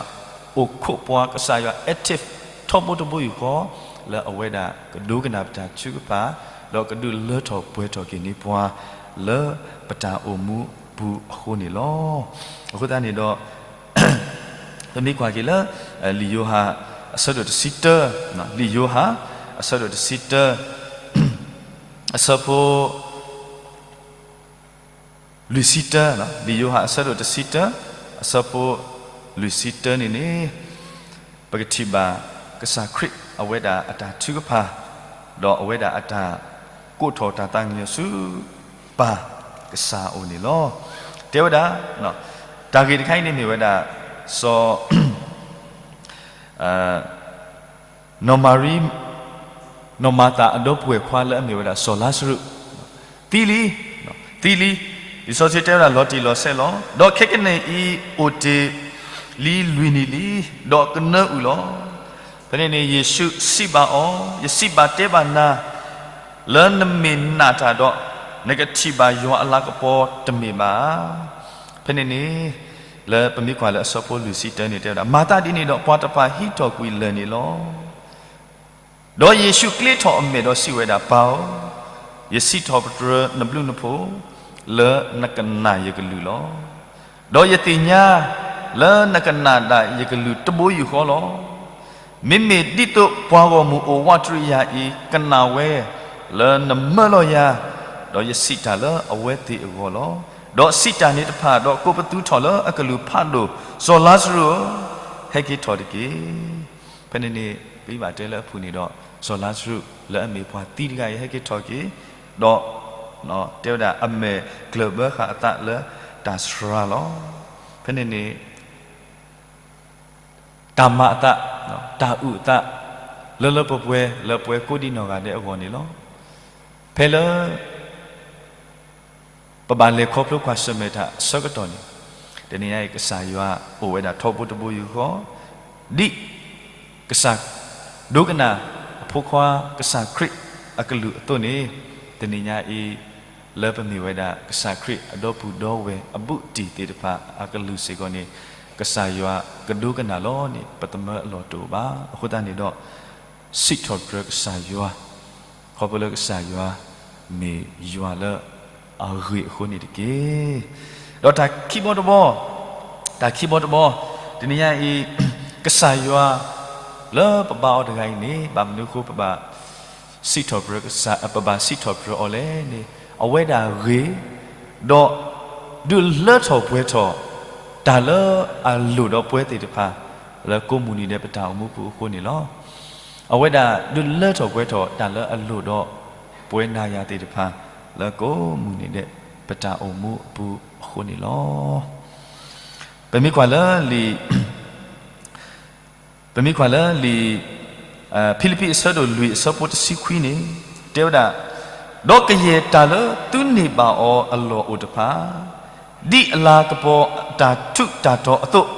အိၣ်ခိးပှၤ, ကစၢ်ယွၤ active ထီဘိတဘိယူၢ်ဃီ, လၢအဝဲဒၣ်ကဒိကနၣ်ပတၢ်ထုကဖၣ်, ဒီးကဒုးလၢထီၣ်ပှဲၤထီၣ်က့ၤန့ၢ်ပှၤ လၢပတၢ်အိၣ်မူပူၤအဃိန့ၣ်လီၤ. အဃိသတးန့ၣ်ဒီး ပမ့ၢ်ကွၢ်က့ၤလၢ လံာ်ယိၤဟၣ် အဆၢဒိၣ်တဆံတၢ, လံာ်ယိၤဟၣ် အဆၢဒိၣ်တဆံတၢ အဆၢဖိ လွံၢ်ဆံတၢ, လံာ်ယိၤဟၣ်အဆၢဒိၣ်တဆံတၢ, အဆၢဖိ လွံၢ်ဆံတၢန့ၣ်န့ၣ်, ပကထံၣ်ဘၣ် ကစၢ်ခရံာ်အဝဲဒၣ်အတၢ်ထုကဖၣ်, ဒီးအဝဲဒၣ်အတၢ်ကိးထီၣ်တၢ်သးကညီၤဆူ ပၢ်ကစၢ်အအိၣ်န့ၣ်လီၤ. တဲဝဲဒၣ်, တၢ်ဂ့ၢ်တခါအံၤန့ၣ်မ့ၢ်ဝဲဒၣ် စီၤ နီၢ်မၤရံ, နီၢ်မၤသၤအဒီပုၢ်ဝဲၢ်ခွါလၢအမ့ၢ်ဝဲဒၣ်စီၤလါစရူး သံလံ, သံလံ, လံာ်စီဆှံတဲဝဲဒၣ် လီၤတံၢ်လီၤဆဲးလီၤ. ဒီးခဲကနံၣ်အံၤအိၣ်တ့ၢ်လံလွံၢ်နံၣ်လံ, ဒီးကနၢအုၣ်လီၤ. ဖဲန့ၣ်န့ၣ် ယ့ၣ်ၡူးစံးဘၣ်အီၤ, ယစံးဘၣ်တဲဘၣ်နၤ, လၢနမ့ၢ်နာ်တၢ်ဒီး, နကထံၣ်ဘၣ်ယွၤအလၤကပီၤတမ့ၢ်ဘၣ်ဧါ. ဖဲန့ၣ်န့ၣ်, လၢပမ့ၢ်ကွၢ်လၢအဆၢဖိလွံၢ်ဆံတၢန့ၣ်တဲဝဲဒၣ်, မၤသးဒ်န့ၣ်ဒီး ပှၤတဖၣ်ဟံးထီၣ်ကွံာ်လၢၢ်န့ၣ်လီၤ. ဒီးယ့ၣ်ၡူးကျ့ထီၣ်အမဲာ်ဒီးစံးဝဲဒၣ်, ပၢ်ဧၢ, ယစံးထီၣ်ပတြၢၤနဘျုးနဖှိၣ် လၢနကနာ်ယကလုၢ်လီၤ. ဒီးယသ့ၣ်ညါလၢနကနာ်ဒၣ်ယကလုၢ်တဘိယူၢ်ဃီလီၤ. မ့မ့ၢ်ဒ်သိးပှၤဂီၢ်မုၢ်အိၣ်ဝးတရံးယၤအံၤ ကနာ်ဝဲ လၢနမၢလီၤယၤ, ဒီးယစံးတၢ်လၢအဝဲသ့ၣ်အဂီၢ်လီၤ. ဒီးစံးတၢ်န့ၣ်တဖၣ်, ဒီးကိးပသူထီၣ်လၢအကလုၢ်ဖးဒိၣ်, စီၤလါစရူးဧၢ, ဟဲက့ၤထီၣ်တက့ၢ်. ဖဲန့ၣ်န့ၣ် ပဘၣ်တဲလၢအဖုၣ်န့ၣ်ဒီး, စီၤလါစရူးလၢအမ့ၢ်ပှၤသံတဂၤအံၤ ဟဲက့ၤထီၣ်က့ၤ, ဒီး တဲဝဲဒၣ်အမဲာ်ကျၢၢ်ဘၢဃာ်အသးလၢ တၢ်စှၤလီၤ. ဖဲန့ၣ်န့ၣ် တၢ်မၤအသး, တၢ်အုၣ်အသး လၢလၢပှဲၤပှဲၤ လၢပှၤကိးဒံနီၢ်ဂၤဒဲးအဂီၢ်န့ၣ်လီၤ. ဖဲလၢ ပဘၣ်လဲၤခီဖျိကွၢ်ဆၢၣ်မဲာ်တၢ်အဆၢကတီၢ်န့ၣ်, တနံၤညါအံၤ ကစၢ်ယွၤအိၣ်ဝဲဒၣ်ထီဘိတဘိယူၢ်ဃီ, ဒ်ကစၢ်ဒိကနၣ်အဖိခွါကစၢ်ခရံာ်အကလုၢ်အသိးန့ၣ်, တနံၤညါအံၤ လၢပမ့ၢ်ဝဲဒၣ်ကစၢ်ခရံာ်အဒီပုၢ်ဒီဝဲၢ်အဘူးတံၢ်သ့ၣ်တဖၣ်အကလုၢ်စ့ၢ်ကီးန့ၣ်, ကစၢ်ယွၤကဒိကနၣ်လီၤန့ၣ် ပသမၢအလီၢ်တအိၣ်ဘၣ်. အဃိသတးန့ၣ်ဒီး စံးထီၣ်ပတြၢၤကစၢ်ယွၤ, ခီဖျိလၢကစၢ်ယွၤမ့ၢ်ယွၤလၢအဂ့ၤအဃိန့ၣ်တက့ၢ်. ဒီးတၢ်ခံဘီတဘီ, တၢ်ခံဘီတဘီ, တနံၤညါအံၤ ကစၢ်ယွၤလၢပဘါအီၤတဂၤအံၤန့ၣ် ဘၣ်မနုၤအဃိ ပဘၣ်စံးထီၣ်ပတြၢၤကစၢ်, ပဘၣ်စံးထီၣ်ပတြၢၤအီၤလဲၣ်န့ၣ်, အဝဲဒၣ်ဂ့ၤ, ဒီးဒုးလၢထီၣ်ပှဲၤထီၣ် တၢ်လၢအလိၣ်ဒီးပှၤသ့ၣ်တဖၣ် လၢကိးမုၢ်နံၤဒဲးပတၢ်အိၣ်မူပူၤအဃိန့ၣ်လီၤ. အဝဲဒၣ်ဒုးလၢထီၣ်ပှဲၤထီၣ်တၢ်လၢအလိၣ်ဒီးပှၤနၤယၤသ့ၣ်တဖၣ် လၢကိးမုၢ်နံၤဒဲးပတၢ်အိၣ်မူအပူၤအဃိန့ၣ်လီၤ. ပမ့ၢ်ကွၢ်လၢလံာ်, ပမ့ၢ်ကွၢ်လၢလံာ်, ဖံလံးပံးအဆၢဒိၣ်လွံၢ်အဆၢဖိတဆံခွံန့ၣ်, တဲဝဲဒၣ်, ဒီးကယဲၢ်တၢ်လၢသုန့ၢ်ဘၣ်အီၤအလီၢ်အိၣ်တဖၣ်, ဒ်အလၤကပီၤအတၢ်ထူးတၢ်တီၤအသိး,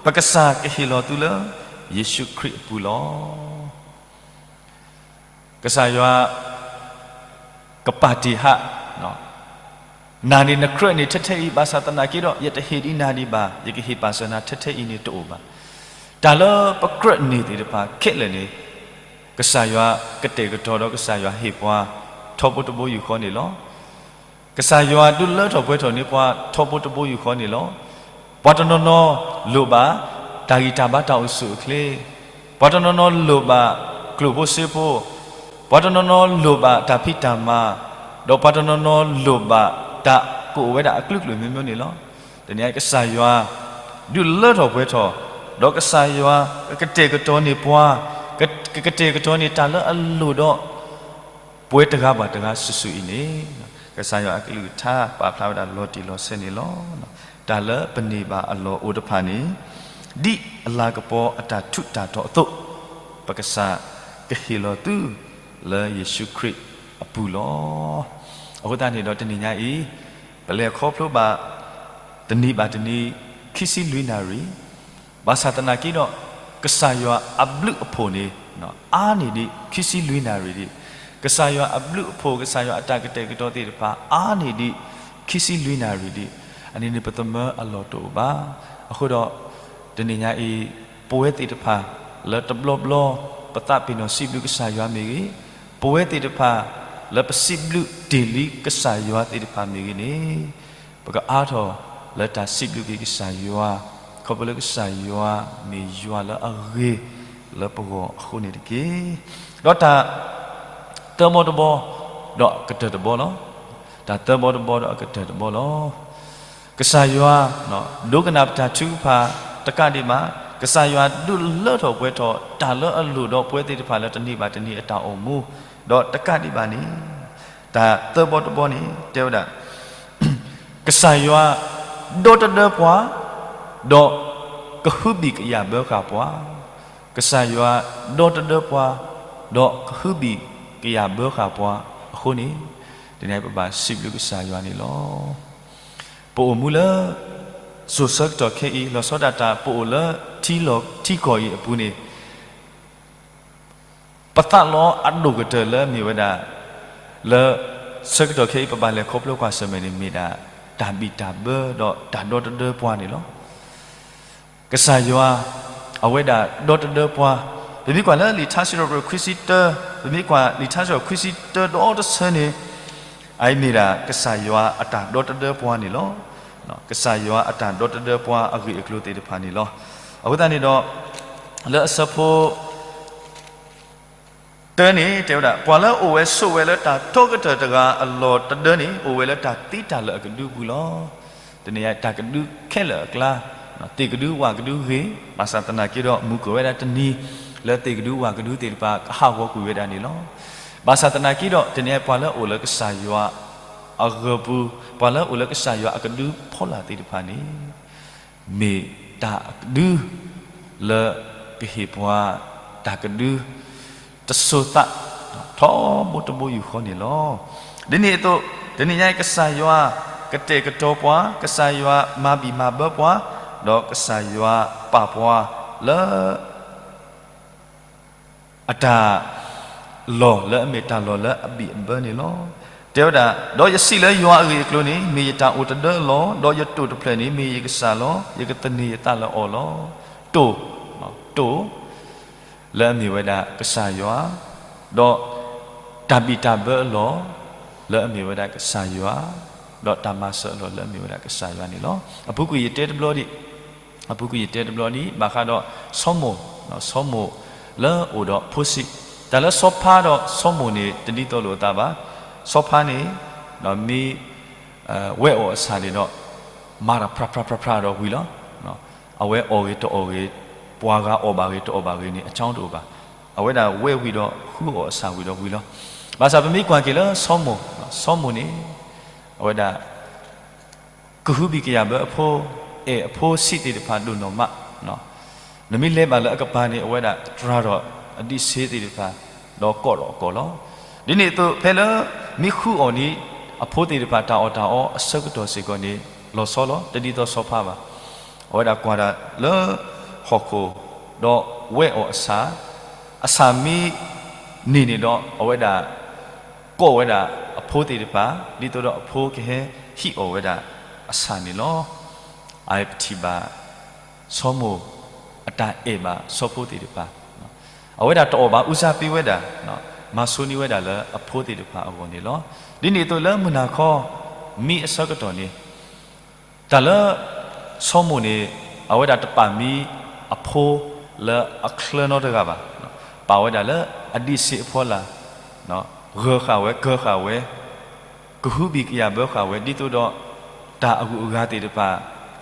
ပကစၢ်ကဟ့ၣ်လီၤသုလၢယ့ၣ်ၡူးခရံာ်အပူၤလီၤ. ကစၢ်ယွၤ ကပာ်တ့ၢ်ဟး, နၤန့ၣ်နကြၢးန့ၢ်ထဲထဲအံၤ ဘၣ်ဆၣ်သနာ်က့ဒီး ယတဟ့ၣ်ဒံးနၤဒံးဘၣ်, ယကဟ့ၣ်ပာ်စၢၤနၤထဲထဲအံၤန့ၣ်တအိၣ်ဘၣ်. တၢ်လၢပကြၢးန့ၢ်သ့ၣ်တဖၣ်ခဲလၢာ်န့ၣ်, ကစၢ်ယွၤကတဲာ်ကတီၤဒီးကစၢ်ယွၤဟ့ၣ်ပှၤထီဘိတဘိယူၢ်ဃီန့ၣ်လီၤ. ကစၢ်ယွၤဒုးလၢထီၣ်ပှဲၤထီၣ်န့ၢ်ပှၤထီဘိတဘိယူၢ်ဃီန့ၣ်လီၤ. ပှၤတနီၤနီၤလိၣ်ဘၣ် တၢ်ဂံၢ်တၢ်ဘါတၢ်အိၣ်ဆူၣ်အိၣ်ချ့, ပှၤတနီၤနီၤလိၣ်ဘၣ်ကျိၣ်ဖိစ့ဖိ, ပှၤတနီၤနီၤလိၣ်ဘၣ်တၢ်ဖံးတၢ်မၤ, ဒီးပှၤတနီၤနီၤလိၣ်ဘၣ်တၢ်ကအိၣ်ဝဲဒၣ်အကလုာ်ကလုာ်မျိုးမျိုးန့ၣ်လီၤ. တနံၤအံၤကစၢ်ယွၤ ဒုးလၢထီၣ်ပှဲၤထီၣ်, ဒီးကစၢ်ယွၤကကတဲာ်ကတီၤန့ၢ်ပှၤ, ကကတဲာ်ကတီၤန့ၢ်တၢ်လၢအလိၣ်ဒီး ပဝဲတဂၤဘၣ်တဂၤစုာ်စုာ်အံၤန့ၣ်, ကစၢ်ယွၤအကလုၢ်ကထါပာ်ဖျါဝဲဒၣ်လီၤတံၢ်လီၤဆဲးန့ၣ်လီၤ. တၢ်လၢပန့ၢ်ဘၣ်အလီၢ်အိၣ်တဖၣ်န့ၣ်, ဒ်အလၤကပီၤအတၢ်ထူးတၢ်တီၤအသိး, ပကစၢ်ကဟ့ၣ်လီၤသုလၢယ့ၣ်ၡူးခရံာ်အပူၤလီၤ. အဃိသတးန့ၣ်ဒီးတနံၤညါအံၤ, ပလဲၤခီဖျိဘၣ် တနံၤဘၣ်တနံၤ ခံဆံလွံၢ်နၣ်ရံၣ်, ဘၣ်ဆၣ်သနာ်က့ဒီး, ကစၢ်ယွၤအဘျုးအဖှိၣ်န့ၣ် အါန့ၢ်ဒံးခံဆံလွံၢ်နၣ်ရံၣ်ဒံး, ကစၢ်ယွၤအဘျုးအဖှိၣ် ကစၢ်ယွၤအတၢ်ကတဲာ်ကတီၤသ့ၣ်တဖၣ် အါန့ၢ်ဒံးခံဆံလွံၢ်နၣ်ရံၣ်ဒံး, အန့ၣ်န့ၣ်ပသမၢအလီၢ်တအိၣ်ဘၣ်. အဃိဒီး, တနံၤညါအံၤ, ပဝဲသ့ၣ်တဖၣ် လၢတဘျီဘျီ ပသးပ့ၤနီၣ်စံးဘျုးကစၢ်ယွၤမ့ၢ်ဂ့ၤ, ပဝဲသ့ၣ်တဖၣ် လၢပစံးဘျုးတ့ၢ်လံကစၢ်ယွၤသ့ၣ်တဖၣ်မ့ၢ်ဂ့ၤန့ၣ်, ပကအါထီၣ်လၢတၢ်စံးဘျုးက့ၤကစၢ်ယွၤ, ခီဖျိလၢကစၢ်ယွၤမ့ၢ်ယွၤလၢအဂ့ၤလၢပဂီၢ်အဃိန့ၣ်တက့ၢ်. ဒီးတၢ်သၢဘီတဘီ ဒီးအကတၢၢ်တဘီလီၤ. တၢ်သၢဘီတဘီဒီးအကတၢၢ်တဘီလီၤ. ကစၢ်ယွၤ ဒိကနၣ်ပတၢ်ထုကဖၣ်တကးဒံးဘၣ်, ကစၢ်ယွၤဒုးလၢထီၣ်ပှဲၤထီၣ်တၢ်လၢအလိၣ်ဒီးပဝဲသ့ၣ်တဖၣ်လၢတနံၤဘၣ်တနံၤအတၢ်အိၣ်မူ, ဒီးတကးဒံးဘၣ်န့ၣ်, တၢ်သၢဘီတဘီန့ၣ် တဲဝဲဒၣ် ကစၢ်ယွၤ ဒီတဒၢပှၤ, ဒီးကဟုဘံၣ်ကယာ်ဘၢဃာ်ပှၤ, ကစၢ်ယွၤ ဒီတဒၢပှၤ, ဒီးကဟုဘံၣ်ကယာ်ဘၢဃာ်ပှၤအဃိန့ၣ်, တနံၤအံၤပဘၣ်စံးဘျုးကစၢ်ယွၤန့ၣ်လီၤ. ပအိၣ်မူလၢ စိၤဆၢကတီၢ်ခဲအံၤ လီၤဆီဒၣ်တၢ်ပအိၣ်လၢ ထံလီၢ်ထံကီၢ်အံၤအပူၤန့ၣ် ပသးလီအဒိၣ်ကတၢၢ်လၢမ့ၢ်ဝဲဒၣ် လၢဆၢကတီၢ်ခဲအံၤ ပဘၣ်လဲၤခီဖျိကွၢ်ဆၢၣ်မဲာ်န့ၣ် မ့ၢ်ဒၣ်တၢ်ဘံၣ်တၢ်ဘၢဒီးတၢ်ဒီတဒၢပှၤန့ၣ်လီၤ. ကစၢ်ယွၤ အဝဲဒၣ်ဒီတဒၢပှၤ, ပမ့ၢ်ကွၢ်လၢလံာ်ထါစံးထီၣ်ပတြၢၤခွံဆံတၢ, ပမ့ၢ်ကွၢ်လံာ်ထါစံးထီၣ်ပတြၢၤခွံဆံတၢဒီတဆၢန့ၣ်, အအံၤမ့ၢ်ဒၣ်ကစၢ်ယွၤအတၢ်ဒီတဒၢပှၤန့ၣ်လီၤ. ကစၢ်ယွၤအတၢ်ဒီတဒၢပှၤအဂ့ၢ်အကျိၤသ့ၣ်တဖၣ်န့ၣ်လီၤ. အဃိသတးန့ၣ်ဒီး လၢအဆၢဖိ တၢန့ၣ်တဲဝဲဒၣ်, ပှၤလၢအအိၣ်ဝဲဆိးဝဲလၢတၢ်တီကတၢၢ်တဂၤအလီၢ်တဒၢန့ၣ် အိၣ်ဝဲလၢတၢ်သံတၢ်လၢာ်အကဒုပူၤလီၤ. တနံၤအံၤ တၢ်ကဒုခဲလၢာ်အကျါ, သ့ၣ်ကဒုဝၣ်ကဒုဂ့ၤ, ဘၣ်ဆၣ်သနာ်က့ဒီး မုၢ်ကၢၢ်ဝဲဒၣ်တနံၤ လၢသ့ၣ်ကဒုဝၣ်ကဒုသ့ၣ်တဖၣ် ကဟးဂီၤကွံာ်ဝဲဒၣ်န့ၣ်လီၤ. ဘၣ်ဆၣ်သနာ်က့ဒီး တနံၤအံၤ ပှၤလၢအအိၣ်လၢကစၢ်ယွၤအဂၢၤပူၤ, ပှၤလၢအအိၣ်လၢကစၢ်ယွၤအကဒုဖီလာ်သ့ၣ်တဖၣ်န့ၣ် မ့ၢ်တၢ်ကဒု လၢကဟ့ၣ်ပှၤတၢ်ကဒု တစိၤသး ထီဘိတဘိယူၢ်ဃီန့ၣ်လီၤ. ဒ်န့ၣ်အသိး တနံၤညါအံၤ ကစၢ်ယွၤကတဲာ်ကတီၤပှၤ, ကစၢ်ယွၤမၤဘံၣ်မၤဘၢပှၤ, ဒီးကစၢ်ယွၤပာ်ပှၤလၢ အတၢ်လီၢ်လၢအမ့ၢ်တၢ်လီၢ်လၢအဘံၣ်အဘၢန့ၣ်လီၤ. တဲဝဲဒၣ်, ဒီးယစံးလၢယွၤအဂ့ၢ်အကျိၤန့ၣ်, မ့ၢ်ယတၢ်အိၣ်တဒၢအလီၢ်, ဒီးယတိာ်တဖျၢၣ်န့ၣ် မ့ၢ်ယကစၢ်လီၤ. ယကသန့ၤယသးလၢအီၤလီၤ. တိာ်, တိာ် လၢအမ့ၢ်ဝဲဒၣ်ကစၢ်ယွၤ, ဒီးတၢ်ဘံၣ်တၢ်ဘၢအလီၢ် လၢအမ့ၢ်ဝဲဒၣ်ကစၢ်ယွၤ, ဒီးတၢ်မၤစၢၤအလီၢ်လၢအမ့ၢ်ဝဲဒၣ်ကစၢ်ယွၤန့ၣ်လီၤ. အပူၤကွံာ်ယတဲတဘျီဒံး, အပူၤကွံာ်ယတဲတဘျီဒံး ဘၣ်ဃးဒီးစီၤမိၣ်, စီၤမိၣ်လၢအအိၣ်ဒီးဖိဆံး, တၢ်လၢစီၤဖါဒီးစီၤမိၣ်န့ၣ် တဒ်သိးလိာ်အသးဘၣ်. စီၤဖါန့ၣ် မ့ၢ် ဝဲအီၣ်အဆၣ်န့ၣ်ဒီး မၤတၢ်ဖြးဖြးဖြးဖြးဒီးဝံၤလီၤ. အဝဲအီၣ်ဂ့ၤတအီၣ်ဂ့ၤ, ပှၤဂၤအီၣ်ဘၣ်ဂ့ၤတအီၣ်ဘၣ်ဂ့ၤန့ၣ် အကၠီတအိၣ်ဘၣ်. အဝဲဒၣ်ဝဲဝံၤဒီးဃုအီၣ်အဆၣ်ဝံၤဒီးဝံၤလီၤ. ဘၣ်ဆၣ်ပမ့ၢ်ကွၢ်က့ၤလၢစီၤမိၣ်, စီၤမိၣ်န့ၣ် အဝဲဒၣ် ကဟုဘံၣ်ကယာ်ဘၢအဖိ, အဲၣ်အဖိဆံးသ့ၣ်တဖၣ်ဒိၣ်နီၢ်မး, နမ့ၢ်လဲၤဘၣ်လၢအကပၤန့ၣ် အဝဲဒၣ်တြၤဒီးအဒံးဆ့သ့ၣ်တဖၣ်, ဒီးကိးထီၣ်အကိာ်လီၤ. ဒ်န့ၣ်အသိး ဖဲလၢမ့ၢ်ဃုအီၣ်န့ၣ် အဖိသ့ၣ်တဖၣ်တၢ်အီၣ်တၢ်အီအဆၢကတီၢ်စ့ၢ်ကီးန့ၣ် လီၤဆီလီၤ. တဒ်သိးစီၤဖါဘၣ်. အဝဲဒၣ်ကွၢ်တၢ်လၢဟီၣ်ခိၣ်, ဒီးဝဲအီၣ်အဆၣ်, အဆၣ်မ့ၢ်န့ၢ်န့ၣ်ဒီး အဝဲဒၣ် ကိးဝဲဒၣ်အဖိသ့ၣ်တဖၣ် ဒ်သိးဒီးအဖိကဟဲဟံးအီၣ်ဝဲဒၣ်အဆၣ်န့ၣ်လီၤ. အပထံၣ်ဘၣ် စီၤမိၣ်အတၢ်အဲၣ်ဘၣ်စီၤဖိသ့ၣ်တဖၣ်, အဝဲဒၣ်တအီၣ်ဘၣ် ဦးစားပေး ဝဲဒၣ်, မၤဆိန့ၢ်ဝဲဒၣ်လၢအဖိသ့ၣ်တဖၣ်အဂီၢ်န့ၣ်လီၤ. ဒ်န့ၣ်အသိးလၢမုၢ်နၤခီ မ့ၢ်အဆၢကတီၢ်န့ၣ် တၢ်လၢ စီၤမိၣ်န့ၣ် အဝဲဒၣ်တပာ်မံအဖိလၢအချၢနီတဂၤဘၣ်. ပာ်ဝဲဒၣ်လၢအဒံးဆ့အဖီလာ်, ဂၢၤဃာ်ဝဲ, ကၢဃာ်ဝဲ, ကဟုဘံၣ်ကယာ်ဘၢဃာ်ဝဲ ဒ်သိးဒီး တၢ်အဂုၤအဂၤသ့ၣ်တဖၣ်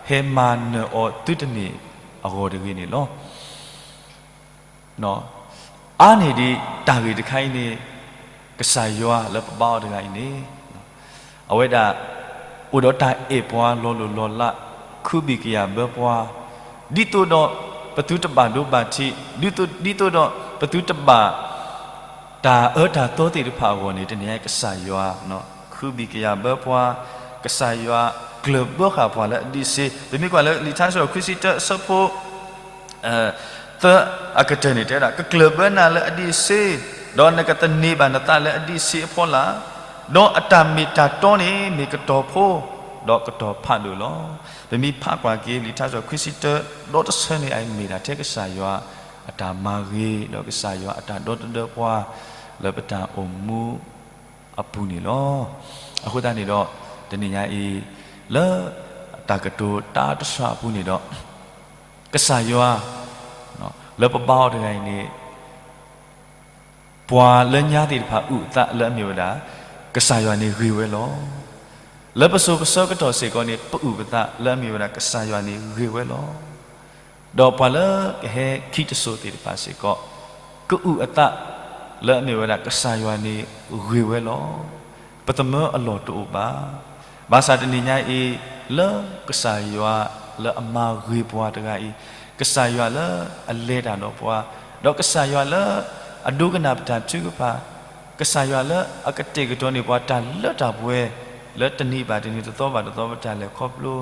ဟဲမၤနၢၤအီၤသုတန့ၢ်အဂီၢ်တဂ့ၤန့ၣ်လီၤ. အါန့ၢ်ဒံးတၢ်ဂ့ၢ်တခါအံၤန့ၣ် ကစၢ်ယွၤလၢပဘါအီၤတဂၤအံၤန့ၣ် အဝဲဒၣ် အိၣ်ဒီးတၢ်အဲၣ်ပှၤလီၤလိၢ်လီၤလး, ခုဘံၣ်ကယာ်ဘၢပှၤ, ဒ်သိးဒီးပသုတဘၣ်ဒိဘၣ်ထံး, ဒ်သိးဒီးပသုတဘၣ် တၢ်အၢတၢ်သီသ့ၣ်တဖၣ်အဂီၢ်န့ၣ် တနံၤအံၤကစၢ်ယွၤ ခုဘံၣ်ကယာ်ဘၢပှၤ, ကစၢ်ယွၤကျၢၢ်ဘၢဃာ်ပှၤလၢအဒံးဆ့, ပမ့ၢ်ကွၢ်လၢလံာ်ထါစံးထီၣ်ပတြၢၤခွံဆံတၢအဆၢဖိ သၢအကတၢၢ်န့ၣ် တဲဝဲဒၣ် ကကျၢၢ်ဘၢနၤလၢအဒံးဆ့, ဒီးနကသန့ၤဘၣ်နသးလၢအဒံးဆ့အဖီလာ်, ဒီးအတၢ်မ့ၢ်တၢ်တီန့ၣ် မ့ၢ်ကတီၤဖိ, ဒီးကတီၤဖးဒိၣ်လီၤ. ပမ့ၢ်ဖးကွၢ်က့ၤ လံာ်ထါစံးထီၣ်ပတြၢၤခွံဆံတၢ ဒီတဆၢန့ၣ် အမ့ၢ်ဒၣ်ထဲကစၢ်ယွၤအတၢ်မၤဂ့ၤ ဒီးကစၢ်ယွၤအတၢ်ဒီတဒၢပှၤ လၢပတၢ်အိၣ်မူအပူၤန့ၣ်လီၤ. အဃိသတးန့ၣ်ဒီး တနံၤညါအံၤ လၢတၢ်ကတိၤတၢ်တစှၤအပူၤန့ၣ်ဒီး ကစၢ်ယွၤ လၢပဘါအီၤတဂၤအံၤန့ၣ် ပှၤလၢညါသ့ၣ်တဖၣ်အုၣ်အသးလၢအမ့ၢ်ဝဲဒၣ် ကစၢ်ယွၤန့ၣ်ဂ့ၤဝဲလီၤ. လၢပစိၤပဆၢကတီၢ်စ့ၢ်ကီးန့ၣ် ပအုၣ်ပသးလၢအမ့ၢ်ဝဲဒၣ်ကစၢ်ယွၤန့ၣ်ဂ့ၤဝဲလီၤ. ဒီးပှၤလၢကဟဲခံတစိၤသ့ၣ်တဖၣ်စ့ၢ်ကီး ကအုၣ်အသး လၢအမ့ၢ်ဝဲဒၣ်ကစၢ်ယွၤန့ၣ်ဂ့ၤဝဲလီၤ. ပသမၢအလီၢ်တအိၣ်ဘၣ်. ဘၣ်ဆၣ်တနံၤညါအံၤ လၢကစၢ်ယွၤလၢအမၤဂ့ၤပှၤတဂၤအံၤ, ကစၢ်ယွၤလၢအလဲၤတၢ်ဒီးပှၤ, ဒီးကစၢ်ယွၤလၢအဒိကနၣ်ပတၢ်ထုကဖၣ်, ကစၢ်ယွၤလၢအကတဲာ်ကတီၤန့ၢ်ပှၤတၢ်လၢတၢ်ပှဲၤ လၢတနံၤဘၣ်တနံၤ တသီဘၣ်တသီ ပတၢ်လဲၤခီဖျိ,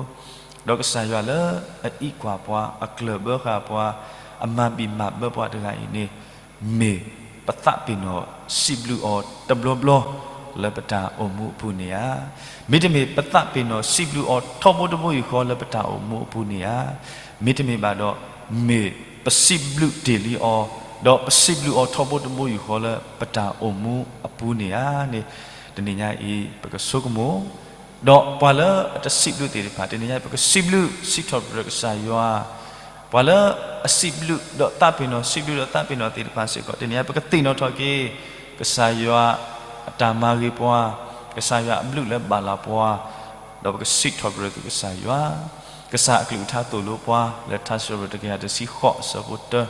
ဒီးကစၢ်ယွၤလၢအအံးကွၢ်ပှၤ, အကျၢၢ်ဘၢဃာ်ပှၤ, အမၤဘံၣ်မၤဘၢပှၤတဂၤအံၤန့ၣ် မ့ၢ်ပသးပ့ၤနီၣ်စံးဘျုးအီၤတဘျီဘျီ လၢပတၢ်အိၣ်မူအပူၤန့ၣ်ဧါ. မ့တမ့ၢ်ပသးပ့ၤနီၣ်စံးဘျုးအီၤထီဘိတဘိယူၢ်ဃီလၢပတၢ်အိၣ်မူအပူၤန့ၣ်ဧါ. မ့တမ့ၢ်ဘၣ်ဒီး မ့ၢ်ပစံးဘျုးတ့ၢ်လံအီၤ, ဒီးပစံးဘျုးအီၤထီဘိတဘိယူၢ်ဃီလၢပတၢ်အိၣ်မူအပူၤန့ၣ်ဧါန့ၣ် တနံၤညါအံၤ ပကဆိကမိၣ်, ဒီးပှၤလၢအတစံးဘျုးသ့ၣ်တဖၣ် တနံၤညါအံၤ ပကစံးဘျုးစံးထီၣ်ပတြၢၤကစၢ်ယွၤ ပှၤလၢအစံးဘျုးဒီးသးပ့ၤနီၣ် စံးဘျုးဒီးသးပ့ၤနီၣ်သ့ၣ်တဖၣ်စ့ၢ်ကီး တနံၤညါ ပကသ့ၣ်နီၣ်ထီၣ်က့ၤ ကစၢ်ယွၤအတၢ်မၤဂ့ၤပှၤ, ကစၢ်ယွၤအဘျုးလၢဘၣ်လၤပှၤ, ဒီးပကစံးထီၣ်ပတြၢၤက့ၤကစၢ်ယွၤ, ကစၢ်အကလုၢ်ကထါသိၣ်လိပှၤ လၢထါစံးထီၣ်ပတြၢၤတကယၤတဆံဃိးအဆၢဖိတၢ,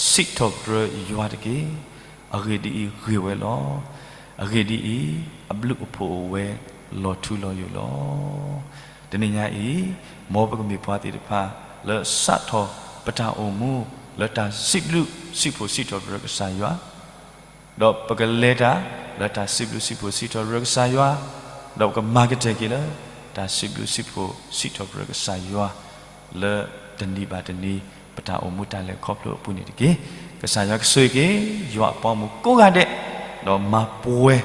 စံးထီၣ်ပတြၢၤယွၤတက့ၢ်. အဂ့ၢ်ဒ်အံၤ, ဂ့ၤဝဲလီၤ. အဂ့ၢ်ဒ်အံၤ, အဘျုးအဖှိၣ်အိၣ်ဝဲလီၤထူလီၤယိာ်လီၤ. တနံၤညါအံၤ, မ်ပကမ့ၢ်ပှၤသ့ၣ်တဖၣ် လၢစးထီၣ်ပတၢ်အိၣ်မူ လၢတၢ်စံးဘျုးစံးဖှိၣ်စံးထီၣ်ပတြၢၤကစၢ်ယွၤ, ဒီးပကလဲၤတၢ် လၢတၢ်စံးဘျုးစံးဖှိၣ်စံးထီၣ်ပတြၢၤကစၢ်ယွၤ, ဒီးပကမၤကတၢၢ်က့ၤလၢ တၢ်စံးဘျုးစံးဖှိၣ်စံးထီၣ်ပတြၢၤကစၢ်ယွၤ လၢတနံၤဘၣ်တနံၤ ပတၢ်အိၣ်မူတၢ်လဲၤခီဖျိအပူၤန့ၣ်တက့ၢ်. ကစၢ်ယွၤကဆိၣ်ဂ့ၤက့ၤ ယွၤအပှၤမုၣ်ကိးဂၤဒဲး, ဒီးမၤပှဲၤ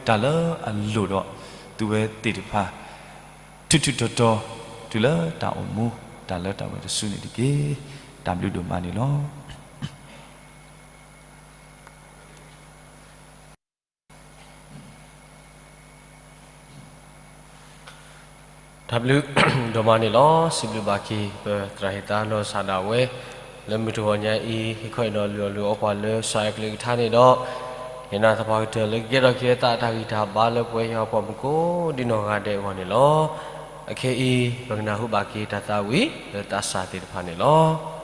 တၢ်လၢအလိၣ်ဒီး သုဝဲသ့ၣ်တဖၣ် ထူးထူးတီၤတီၤ တုၤလၢတၢ်အိၣ်မူ တၢ်လၢတၢ်ဝဲတစုန့ၣ်တက့ၢ်. တၢ်ဘျုးဒိၣ်မးန့ၣ်လီၤ. တၢ်ဘျုးဒိၣ်မးန့ၣ်လီၤ. စံးဘျုးဘၣ်က့ၤ ပသရၣ်ဟ့ၣ်သါနီၢ်ကစၢ်ဒၣ်ဝဲ လၢမုၢ်တဂီၤညါအံၤ ဟ့ၣ်ခီဟ့ၣ်နီၤလုၢ်အီၣ်လုၢ်အီပှၤလၢကစၢ်အကလုၢ်ကထါန့ၣ်ဒီး ဟ့ၣ်နၤသပှၢ်ကတၢၢ်လၢကကဲထီၣ်က့ၤဝဲသးအတၢ်ဂံၢ်တၢ်ဘါလၢပဝဲယွၤအပှၤမုၣ်ကိးဒံနီၢ်ဂၤဒဲးအဂီၢ်န့ၣ်လီၤ. အခဲအံၤ ပကနၢ်ဟူဘၣ်က့ၤတၢ်သးဝံၣ်လၢသးစၢ်သ့ၣ်တဖၣ်န့ၣ်လီၤ.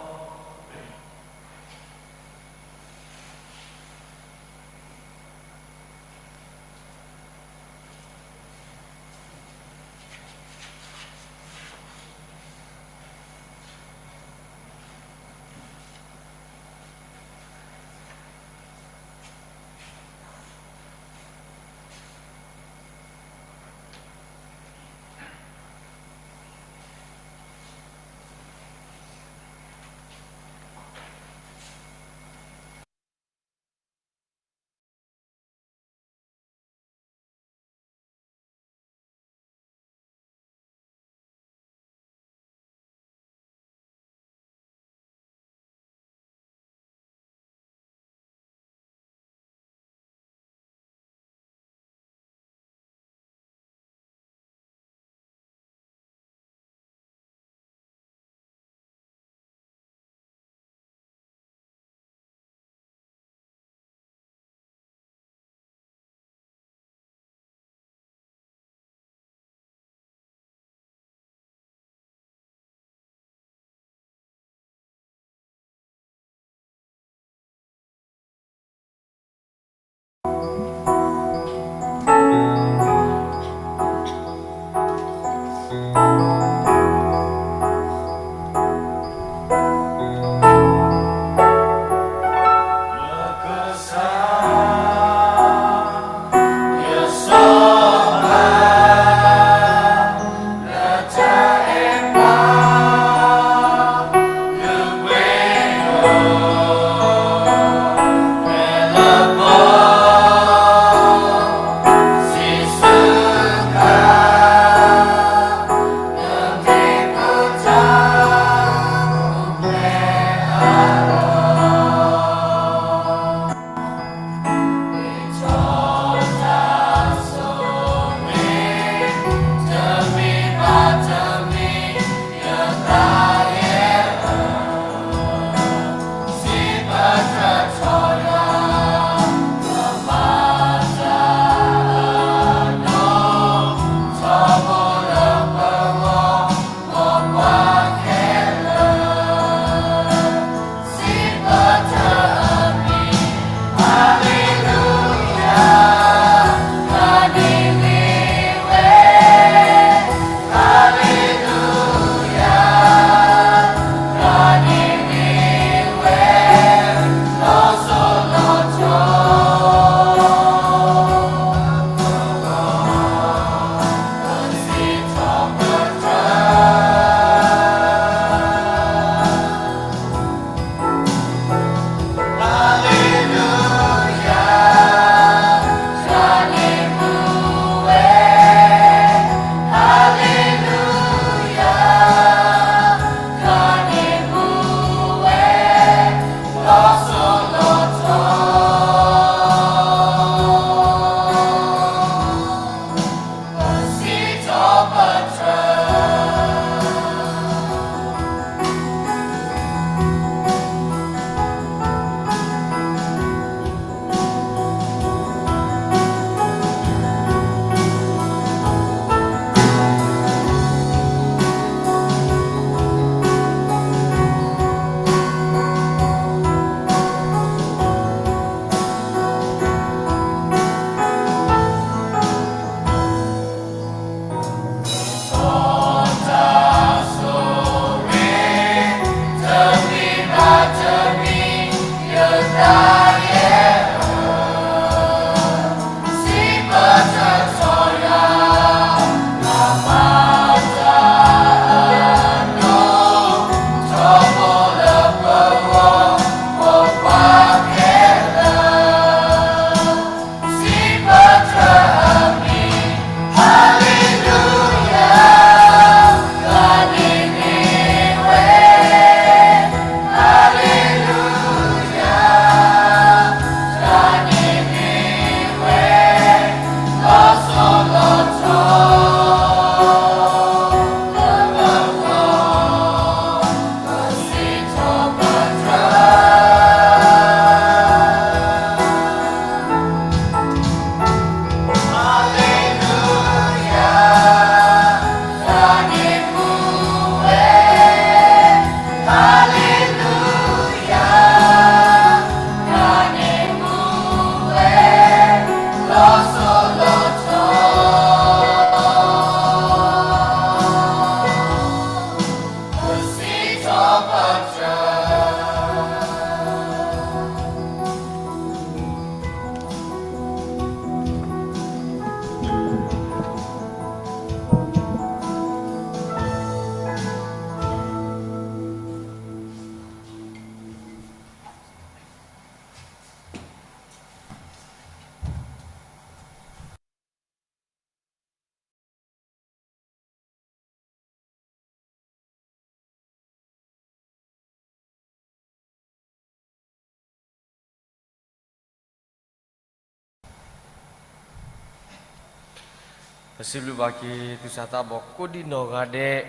ပစံးဘျုးဘၣ်က့ၤသူၣ်စၢ်သးဘီၣ်ကိးဒံနီၢ်ဂၤဒဲး,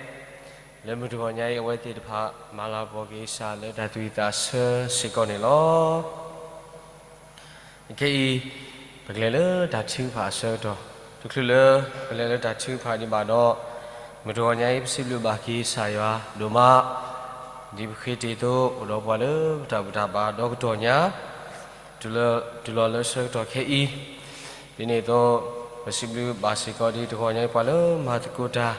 လၢမုၢ်တဂီၤညါအံၤ အဝဲသ့ၣ်တဖၣ် မၤလၤကပီၤက့ၤစၢ်လၢတၢ်သူၣ်ဝံၣ်သးဆၢစ့ၢ်ကီးန့ၣ်လီၤ. ခဲအံၤ ပကလဲၤလၢတၢ်ထုကဖၣ်အဆၢကတီၢ်, တချုးလၢပလဲၤလၢတၢ်ထုကဖၣ်ဒံးဘၣ်ဒီး, မုၢ်တဂီၤညါအံၤ ပစံးဘျုးဘၣ်က့ၤကစၢ်ယွၤဒိၣ်မး, ဒ်ပဃ့တ့ၢ်အသိး အိၣ်ဒီးပှၤလၢပတၢ်ဘူၣ်တၢ်ဘါဒီကတီၢ်ညါ တုၤလီၤလၢဆၢကတီၢ်ခဲအံၤ, ဒ်န့ၣ်အသိး ပစံးဘျုးဘၣ်စ့ၢ်ကီးဒ်တဂီၤညါအံၤ ပှၤလၢမၤသကိးတၢ်,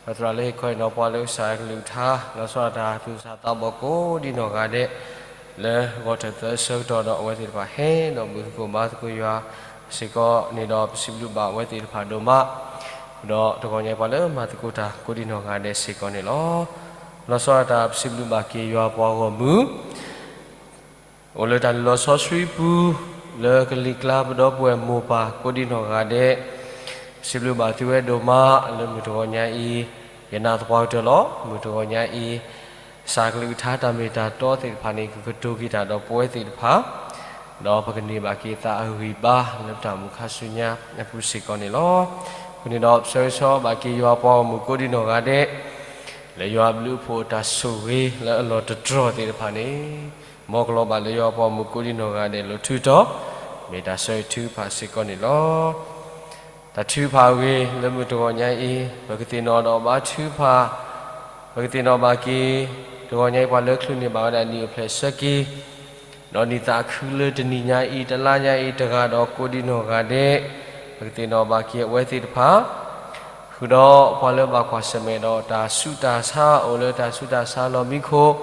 ပသရၣ်လၢဟ့ၣ်ခီဟ့ၣ်နီၤပှၤလၢကစၢ်အကလုၢ်ကထါ, လီၤဆီဒၣ်တၢ်သူၣ်စၢ်သးဘီၣ်ကိးဒံနီၢ်ဂၤဒဲး, လၢဂီၤထၢၣ်သၢဆၢကတီၢ်ဒီး အဝဲသ့ၣ်တဖၣ်ဟဲဒီးဘူၣ်သကိးဘါသကိးယွၤစ့ၢ်ကီးန့ၣ်ဒီး ပစံးဘျုးဘၣ်အဝဲသ့ၣ်တဖၣ်ဒိၣ်မး, ဒီးတဂီၤညါအံၤ ပှၤလၢမၤသကိးတၢ်ကိးဒံနီၢ်ဂၤဒဲးစ့ၢ်ကီးန့ၣ်လီၤ. လီၤဆီဒၣ်တၢ်ပစံးဘျုးဘၣ်က့ၤယွၤပှၤဂီၢ်မုၢ် အိၣ်လၢတၢ်လုၢ်လီၤဆီဆှံပူၤ, လၢကလံၤကျါပဒီပုၢ်ဝဲၢ်မိၢ်ပၢ်ကိးဒံနီၢ်ဂၤဒဲး, စံးဘျုးဘၣ်သုဝဲဒိၣ်မး လၢမုၢ်တဂီၤညါအံၤ, ယနာ်သပှၢ်ကတၢၢ်လီၤ. မုၢ်တဂီၤညါအံၤ, ကစၢ်အကလုၢ်ကထါတၢ်မ့ၢ်တၢ်တီသ့ၣ်တဖၣ်န့ၣ် ကကတိၤက့ၤတၢ်ဒီးပဝဲသ့ၣ်တဖၣ်, ဒီးပကန့ၢ်ဘၣ်က့ၤသးအဂံၢ်ဘါလၢပတၢ်အိၣ်မူခါဆူညါအပူၤစ့ၢ်ကီးန့ၣ်လီၤ. အဃိန့ၣ်ဒီး ပဆၢဂ့ၤဆၢဝါဘၣ်က့ၤယွၤပှၤဂီၢ်မုၢ်ကိးဒံနီၢ်ဂၤဒဲး, လၢယွၤအဘျုးအဖှိၣ်အတၢ်ဆိၣ်ဂ့ၤလၢအလီၢ်တတြီၢ်သ့ၣ်တဖၣ်န့ၣ်, မ်ကလီၤဘၣ်လၢယွၤပှၤဂီၢ်မုၢ်ကိးဒံနီၢ်ဂၤဒဲး လီၤထူတီၤ, မ့ၢ်တၢ်ဆၢဂ့ၤထုကဖၣ်စ့ၢ်ကီးန့ၣ်လီၤ. တၢ်ထုကဖၣ်အဂ့ၢ်လၢမုၢ်တဂီၤညါအံၤ, ပကသ့ၣ်နီၣ်ဒီးဘါထုကဖၣ်, ပကသ့ၣ်နီၣ်ဘၣ်က့ၤ, တဂီၤညါအံၤပှၤလၢချုးန့ၢ်ဘၣ်ဝဲဒၣ်နံၣ်အိၣ်ဖျဲၣ်ဆၢက့ၤ ဒီးနံၣ်သးခုလၢတနံၤညါအံၤ တလါညါအံၤ တဂၤဒီးကိးဒံနီၢ်ဂၤဒဲး, ပကသ့ၣ်နီၣ်ဘၣ်က့ၤအဝဲသ့ၣ်တဖၣ်, ဃုာ်ဒီးပှၤလၢဘၣ်ကွၢ်ဆၢၣ်မဲာ်ဒီးတၢ်ဆူးတၢ်ဆါ အိၣ်လၢတၢ်ဆူးတၢ်ဆါလီၢ်မံခိၣ်,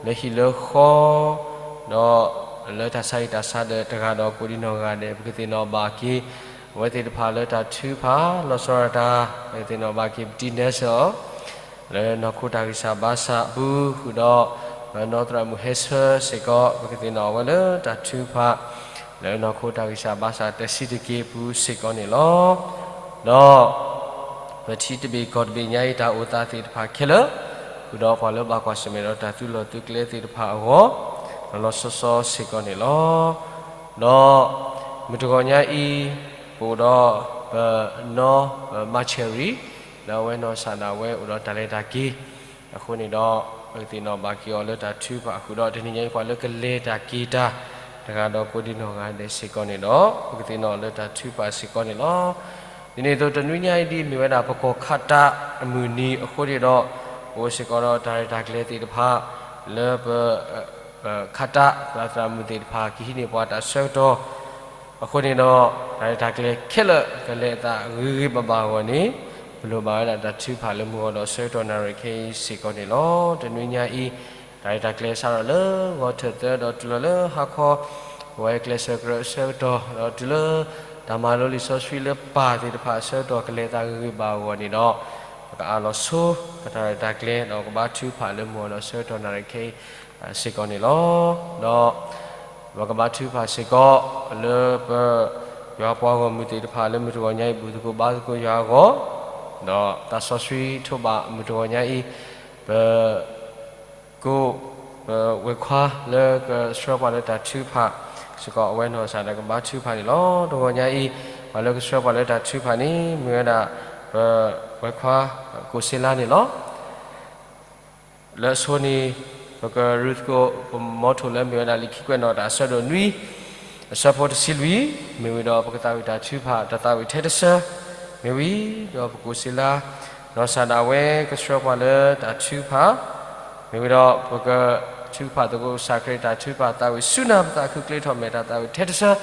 လၢဟံၣ်လၢဃီ, ဒီးလၢတၢ်ဆါဟံၣ်တၢ်ဆါဒၢးတဂၤဒီးကိးဒံနီၢ်ဂၤဒဲး, ပကသ့ၣ်နီၣ်ဘၣ်က့ၤ အဝဲသ့ၣ်တဖၣ်လၢတၢ်ထုကဖၣ်, လီၤဆီဒၣ်တၢ် ပကသ့ၣ်နီၣ်ဘၣ်က့ၤ ပတံၤနဲစၢၤအီၤ လၢနီၢ်ခိတၢ်ဂံၢ်စၢ်ဘါစၢ်အပူၤ, ဃုာ်ဒီးပနီၢ်သရၣ်မုၣ်ဟဲဆၢစ့ၢ်ကီး, ပကသ့ၣ်နီၣ်အဝဲလၢတၢ်ထုကဖၣ် လၢနီၢ်ခိတၢ်ဂံၢ်စၢ်ဘါစၢ်တဆံးတက့ၢ်အပူၤစ့ၢ်ကီးန့ၣ်လီၤ. ဒီးပထံတဘ့ၣ်ကီၢ်တဘ့ၣ်ညါအံၤ တၢ်အိၣ်သးသ့ၣ်တဖၣ်ခဲလၢာ်, ဃုာ်ဒီးပှၤလၢဘၣ်ကွၢ်ဆၢၣ်မဲာ်ဒီးတၢ်သုးလီၢ်သုးကျဲသ့ၣ်တဖၣ်အဂီၢ်, လီၤလီၤဆီဆီစ့ၢ်ကီးန့ၣ်လီၤ. ဒီးမုၢ်တဂီၤညါအံၤ, ပအိၣ်ဒီးပနီၢ် မါဆဲရံၤ, လၢအဝဲနီၢ်ကစၢ်ဒၣ်ဝဲအိၣ်ဒီးတၢ်လဲၤတၢ်က့ၤ, အဃိန့ၣ်ဒီး ပကသ့ၣ်နီၣ်ဘၣ်က့ၤအီၤလၢတၢ်ထုကဖၣ်ဃုာ်ဒီး တနံၤညါအံၤ ပှၤလၢကလဲၤတၢ်က့ၤတၢ် တဂၤဒီးကိးဒံနီၢ်ဂၤဒဲးစ့ၢ်ကီးန့ၣ်ဒီး ပကသ့ၣ်နီၣ်လၢတၢ်ထုကဖၣ်စ့ၢ်ကီးန့ၣ်လီၤ. ဒ်န့ၣ်အသိး တနွံညါအံၤဒ်အမ့ၢ်ဝဲဒၣ် ပကီၢ်ခးတးအမုၢ်နံၤအဃိန့ၣ်ဒီး, ပအိၣ်စ့ၢ်ကီးဒီးတၢ်ရဲၣ်တၢ်ကျဲၤသ့ၣ်တဖၣ် လၢပ ခးတး ပသရၣ်မုၣ်သ့ၣ်တဖၣ် ကဟံးန့ၢ်ပှၤတၢ်ဆၢကတီၢ်, အဃိန့ၣ်ဒီး တၢ်ရဲၣ်တၢ်ကျဲၤခဲလၢာ် ကလဲၤအသးဂ့ၤဂ့ၤဘၣ်ဘၣ်အဂီၢ်န့ၣ်, ပလိၣ်ဘၣ်ဝဲဒၣ်တၢ်ထုကဖၣ်လၢမုၢ်ဂီၤဒီးဆၢကတီၢ်နၣ်ရံၣ်ခဲအံၤစ့ၢ်ကီးန့ၣ်လီၤ. တနွံညါအံၤ, တၢ်ရဲၣ်တၢ်ကျဲၤစးထီၣ်လၢဂီၤထၢၣ်သၢဒီးတုၤလီၤလၢဟါခီ, ပဝဲကျဲးစၢးကြၢးအဆၢကတီၢ် ဒီးတုၤလၢ တၢ်မၤလိလံာ်စီဆှံလၢပၢ်သ့ၣ်တဖၣ်အဆၢကတီၢ် ကလဲၤအသးဂ့ၤဂ့ၤဘၣ်အဂီၢ်န့ၣ်ဒီး, ပကအးလီၤဆိ ပတၢ်ရဲၣ်တၢ်ကျဲၤ ဒီးကဘါထုကဖၣ်လၢမုၢ်ဂီၤဒီးဆၢကတီၢ်နၣ်ရံၣ်ခဲအံၤစ့ၢ်ကီးန့ၣ်လီၤ. ဒီး ပကဘါထုကဖၣ်စ့ၢ်ကီး လၢပ ယွၤပှၤဂီၢ်မုၢ်သ့ၣ်တဖၣ်လၢမုၢ်တဂီၤညါအံၤ ဘူၣ်သကိးဘါသကိးယွၤအဂီၢ်, ဒီးသးစီဆှံထိးဘၣ်မုၢ်တဂီၤညါအံၤ ပ ကိး ပဝဲၢ်ခွါလၢကဆှၢပှၤလၢတၢ်ထုကဖၣ် စ့ၢ်ကီး အဝဲနီၢ်ကစၢ်ဒၣ်ကဘါထုကဖၣ်န့ၣ်လီၤ. တဂီၤညါအံၤ ပှၤလၢကဆှၢပှၤလၢတၢ်ထုကဖၣ်န့ၣ် မ့ၢ်ဝဲဒၣ် ပဝဲၢ်ခွါ ကိးစ့လါန့ၣ်လီၤ. လၢအဆိန့ၣ် ပကရူၢ်သကိး ပမီထိၣ်လၢမ့ၢ်ဝဲဒၣ်လံာ်ခံကွဲးနီၣ်တၢ်အဆၢဒိၣ်နွံ အဆၢဖိတဆံလွံၢ်, မ့ၢ်ဝံၤဒီးပကသးဝံၣ်တၢ်ထုကဖၣ် တၢ်သးဝံၣ်ထဲတဆၢ, မ့ၢ်ဝံၤဒီးပကိးစ့လါ နီၢ်ကစၢ်ဒၣ်ဝဲကဆှၢပှၤလၢတၢ်ထုကဖၣ်, မ့ၢ်ဝံၤဒီးပကထုကဖၣ်သကိးကစၢ်ခရံာ်တၢ်ထုကဖၣ် သးဝံၣ်ဆူနၤ ပသးခုကျ့ထီၣ်မဲာ်တၢ်သးဝံၣ်ထဲတဆၢ,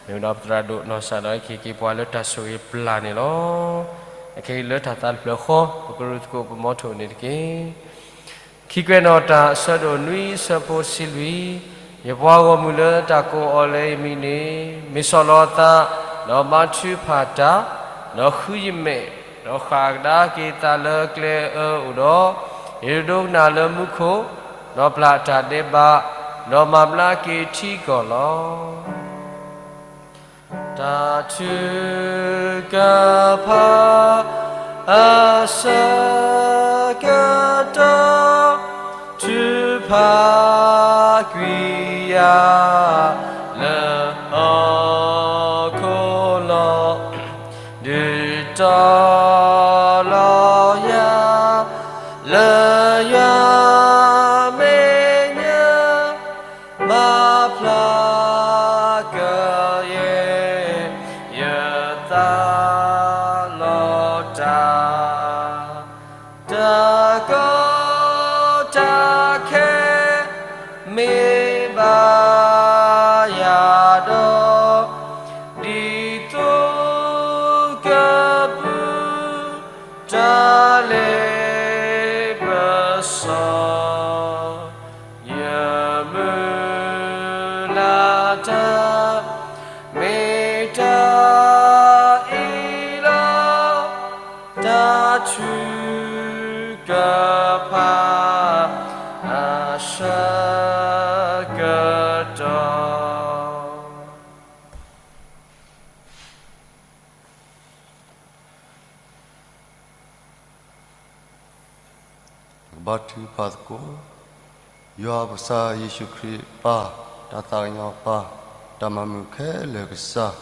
မ့ၢ်ဝံၤဒီးပသရၣ်ဒိၣ်နီၢ်ကစၢ်ဒၣ်ဝဲကဟ့ၣ်က့ၤပှၤလၢတၢ်ဆိၣ်ဂ့ၤပျၢ်န့ၣ်လီၤ. အခဲအံၤလၢတၢ်သးတဖျၢၣ်ဃီ ပကရူၢ်သကိးပမီထိၣ်န့ၣ်တက့ၢ်. ခံကွဲးနီၣ်တၢ်အဆၢဒိၣ်နွံ အဆၢဖိတဆံလွံၢ်, ယပှၤဂီၢ်မုၢ်လၢတၢ်ကိးအီၤလၢယမံၤန့ၣ် မ့ၢ်ဆီၣ်လီၤအသး ဒီးဘါထုကဖၣ်တၢ်, ဒီးဃုယမဲာ်, ဒီးဃၣ်ကဒါက့ၤသးလၢကျဲအၢအိၣ်ဒီး, ယတဒိကနၣ်လၢမူခိၣ်, ဒီးပျၢ်တၢ်ဒဲးဘး, ဒီးမၤဘျါက့ၤထံကီၢ်လီၤ. တၢ်ထုကဖၣ်အဆၢကတီၢ် ထုကဖၣ်ကွံာ်ယၤလၢဟီၣ်ခိၣ်လီၤ. ဒုးတီ ဖျါကယဲၢ် ယသးလီၤတၢ်, တၢ်ကီတၢ်ခဲ မ့ၢ်ဘၣ်ယၤဒီး, ဒ်သိးကပူၤ တၢ်လ့ပစီ ယမုၢ်လၢ်တၢ် မ့ၢ်တၢ်အ့ၣ်လိာ် တၢ်ထုကဖၣ် အဆၢကတီၢ်. ကဘါထုကဖၣ်သကိး, ယွၤပကစၢ်ယ့ၣ်ၡူးခရံာ်ပၢ်, တၢ်သးကညီၤပၢ်, တၢ်မၤမုာ်ခဲလၢာ်ကစၢ်,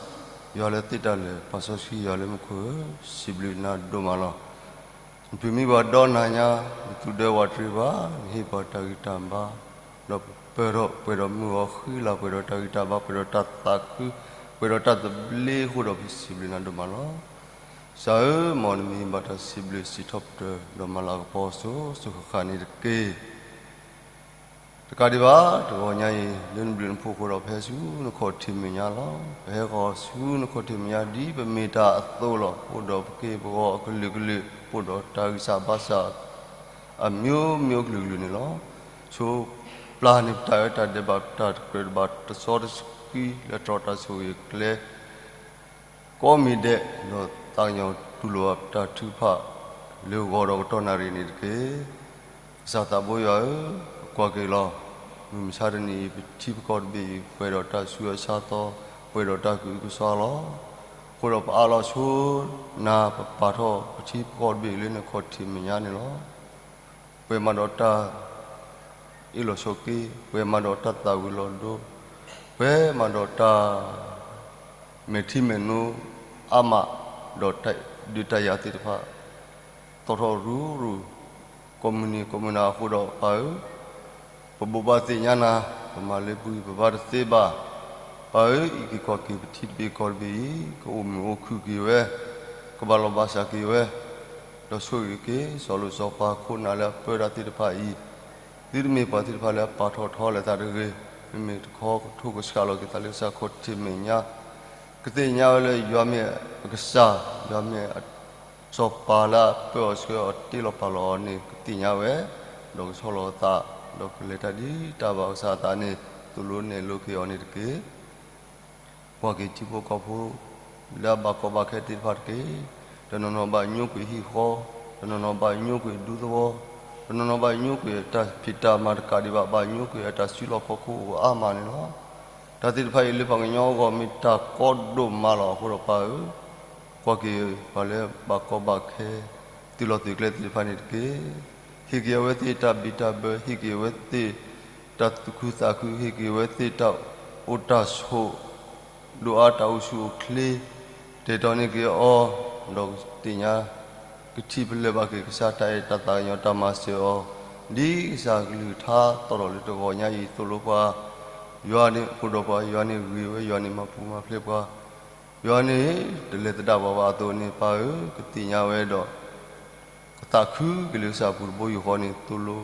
ယွၤလၢသ့ၣ်တၢ်လၢာ် ပၢ်စီဆှံယွၤလၢမူခိၣ်ဧၢ, စံးဘျုးနၤဒိၣ်မးလီၤ. နပုၢ်မံပှၤဒီနၤညါ, နသူၣ်ဒၢဝးတရံးဘၣ်, နဟ့ၣ်ပှၤတၢ်ဂံၢ်တၢ်ဘါ, ဒီးပပၢၢ်ထီၣ်ပှဲၤဒီးမုၢ်ဂီၤဃံလၤ, ပှဲၤဒီးတၢ်ဂံၢ်တၢ်ဘါ, ပှဲၤဒီးတၢ်သးခု, ပှဲၤဒီးတၢ်သဘျ့အဃိဒီး ပစံးဘျုးနၤဒိၣ်မးလီၤ. ကစၢ်ဧၢ, မ်နမံၤဘၣ်တၢ်စံးဘျုးစံးထီၣ်ပတြၢၤ ဒီးမၤလၤကပီၤစိၤစိၤဃၣ်ဃၣ်န့ၣ်တက့ၢ်. တကးဒံးဘၣ်, တဂီၤညါအံၤ လၢနဘျုးနဖှိၣ်အဃိဒီး ပဟဲဆူနခီၣ်ထံးမဲာ်ညါလီၤ. ပဟဲဃီၤဆူနခီၣ်ထံးမဲာ်ညါ ဒ်ပမ့ၢ်တၢ်အသိးလီၤ. အိၣ်ဒီးပက့ၢ်ပဂီၤအကလုာ်ကလုာ်, အိၣ်ဒီးတၢ်ဂံၢ်စၢ်ဘါစၢ် အမျိုးမျိုးကလုာ်ကလုာ်န့ၣ်လီၤ. ဆိပျၢ်န့ၢ်ပတၢ်အၢတၢ်ဒဲးဘး ပတၢ်တကြၢးတဘၣ်တစီတဆှံ လၢတြီတၢ်ဆိၣ်ဂ့ၤကျဲ ကိးမံၤဒဲး, ဒီးသးကညီၤတူၢ်လိာ်ဘၣ်ပတၢ်ထုကဖၣ် လၢဂီၤဒီးကတီၢ်နၣ်ရံၣ်န့ၣ်တက့ၢ်. ကစၢ်သးဘိယွၤဧၢ, ကွၢ်က့ၤလီၤ. မုၢ်မဆါတနံၤအံၤ ပထံပကီၢ်တဘ့ၣ်အံၤ ပှဲၤဒီးတၢ်ဆူးအဆါသီ, ပှဲၤဒီးတၢ်ကအုကစွါလီၤ. အဃိဒီးပအးလီၤဆိနၤ ပပာ်ထီၣ်ပထံပကီၢ်တဘ့ၣ်အံၤလၢနခီၣ်ထံးမဲာ်ညါန့ၣ်လီၤ. ပှဲၤမးဒီးတၢ်အ့ၣ်လိာ်ဆိးက့, ပှဲၤမးဒီးတၢ်သၣ်ဝံၤလီၤဒိ, ပှဲၤမးဒီးတၢ် မဲာ်ထံမဲာ်နိအါမး, ဒီးတၢ်ဒုးတၢ်ယၤသ့ၣ်တဖၣ် သီၣ်ထီၣ်ရူရူ, ကိးမုၢ်နံၤကိးမုၢ်နၤအဃိဒီး ပၢ်ဧၢ, ပဘိးဘၣ်သ့ၣ်ညါနၤ, ပမၤလၢပဂံၢ်ပဘါတသ့ဘၣ်. ပၢ်ဧၢ, အံးက့ၤကွၢ်က့ၤပထံတဘ့ၣ်ကီၢ်တဘ့ၣ်အံၤ ကအိၣ်မုာ်အိၣ်ခုၣ်က့ၤဝဲ, ကဘၣ်လီၤဘၣ်စးက့ၤဝဲ, ဒီးဆိၣ်ဂ့ၤက့ၤ စီၤလိၤစီၤပၤခိၣ်နၢ်လၢအပၢတၢ်သ့ၣ်တဖၣ်အံၤ, သုတမ့ၢ်ပှၤသ့ၣ်တဖၣ်လၢအပာ်ထီၣ်ထီလၢၤသးတဂ့ၤ, မ့မ့ၢ်တခီကထိကဆှၣ်လီၤက့ၤသးလၢကစၢ်ခီၣ်ထံးမဲာ်ညါ, ကသ့ၣ်ညါဝဲလၢယွၤမ့ၢ်အကစၢ်, ယွၤမ့ၢ်အစီၤပၤလၢအပၢအီၤဆှၢအီၤတ့လီၤပာ်လီၤအီၤန့ၣ် ကသ့ၣ်ညါဝဲ, ဒီးကဆီလီၤအသး, ဒီးကလဲၤတၢ်ဒ်တၢ်ဘၣ်ကစၢ်အသးန့ၣ် သိၣ်လိနဲၣ်လိက့ၤအီၤန့ၣ်တက့ၢ်. ကွၢ်က့ၤထံဖိကီၢ်ဖိ လၢအဘၣ်ကီဘၣ်ခဲသ့ၣ်တဖၣ်တက့ၢ်. တနီၤနီၤဘၣ်ညိကွံာ်ဟံၣ်ဃီ, တနီၤနီၤဘၣ်ညိကွံာ်ဒူသဝီ, တနီၤနီၤဘၣ်ညိကွံာ်အတၢ်ဖံးတၢ်မၤတကးဒံးဘၣ်, ဘၣ်ညိကွံာ်အတၢ်စုလီၢ်ခီၣ်ခိၣ်အိၣ်အါမးန့ၣ်လီၤ. တၢ်သ့ၣ်တဖၣ်အံၤလၢပှၤကညီအဂီၢ်မ့ၢ်တၢ်ကီဒိၣ်မးလီၤ. အဃိဒီးပၢ်ဧၢ, ကွၢ်က့ၤပှၤလၢဘၣ်ကီဘၣ်ခဲ သုးလီၢ်သုးကျဲသ့ၣ်တဖၣ်န့ၣ်တက့ၢ်. ဟ့ၣ်က့ၤအဝဲသ့ၣ်တၢ်ဘံၣ်တၢ်ဘၢ, ဟ့ၣ်က့ၤအဝဲသ့ၣ်တၢ်သူၣ်ခုသးခု, ဟ့ၣ်က့ၤအဝဲသ့ၣ်တၢ်အိၣ်တၢ်ဆိး, ဒိၣ်အါတၢ်အိၣ်ဆူၣ်အိၣ်ချ့, တဲာ်တီၤန့ၢ်က့ၤအီၤ, ဒီးသ့ၣ်ညါ ကထံၣ်ပလၢၢ်ဘၣ်က့ၤကစၢ်တၢ်အဲၣ်တၢ်သးကညီၤ တၢ်မၤစၢၤအီၤ, ဒ်ကစၢ်ကလုၢ်ကထါသီၣ်ထီၣ်လၢတဂီၤညါအံၤသိၣ်လိပှၤ, ယွၤန့ၣ်အိၣ်ဒီးပှၤ, ယွၤန့ၣ်ဂ့ၤဝဲ, ယွၤန့ၣ်မၤပူၤမၤဖျဲးပှၤ, ယွၤန့ၣ်တလဲၤသဒၣ်ပှၤဘၣ်အသိးန့ၣ် ပၢ်ဧၢ, ကသ့ၣ်ညါဝဲဒီး ကသးခုက့ၤလၢကစၢ်အပူၤတဘိယူၢ်ဃီန့ၣ် သိၣ်လိ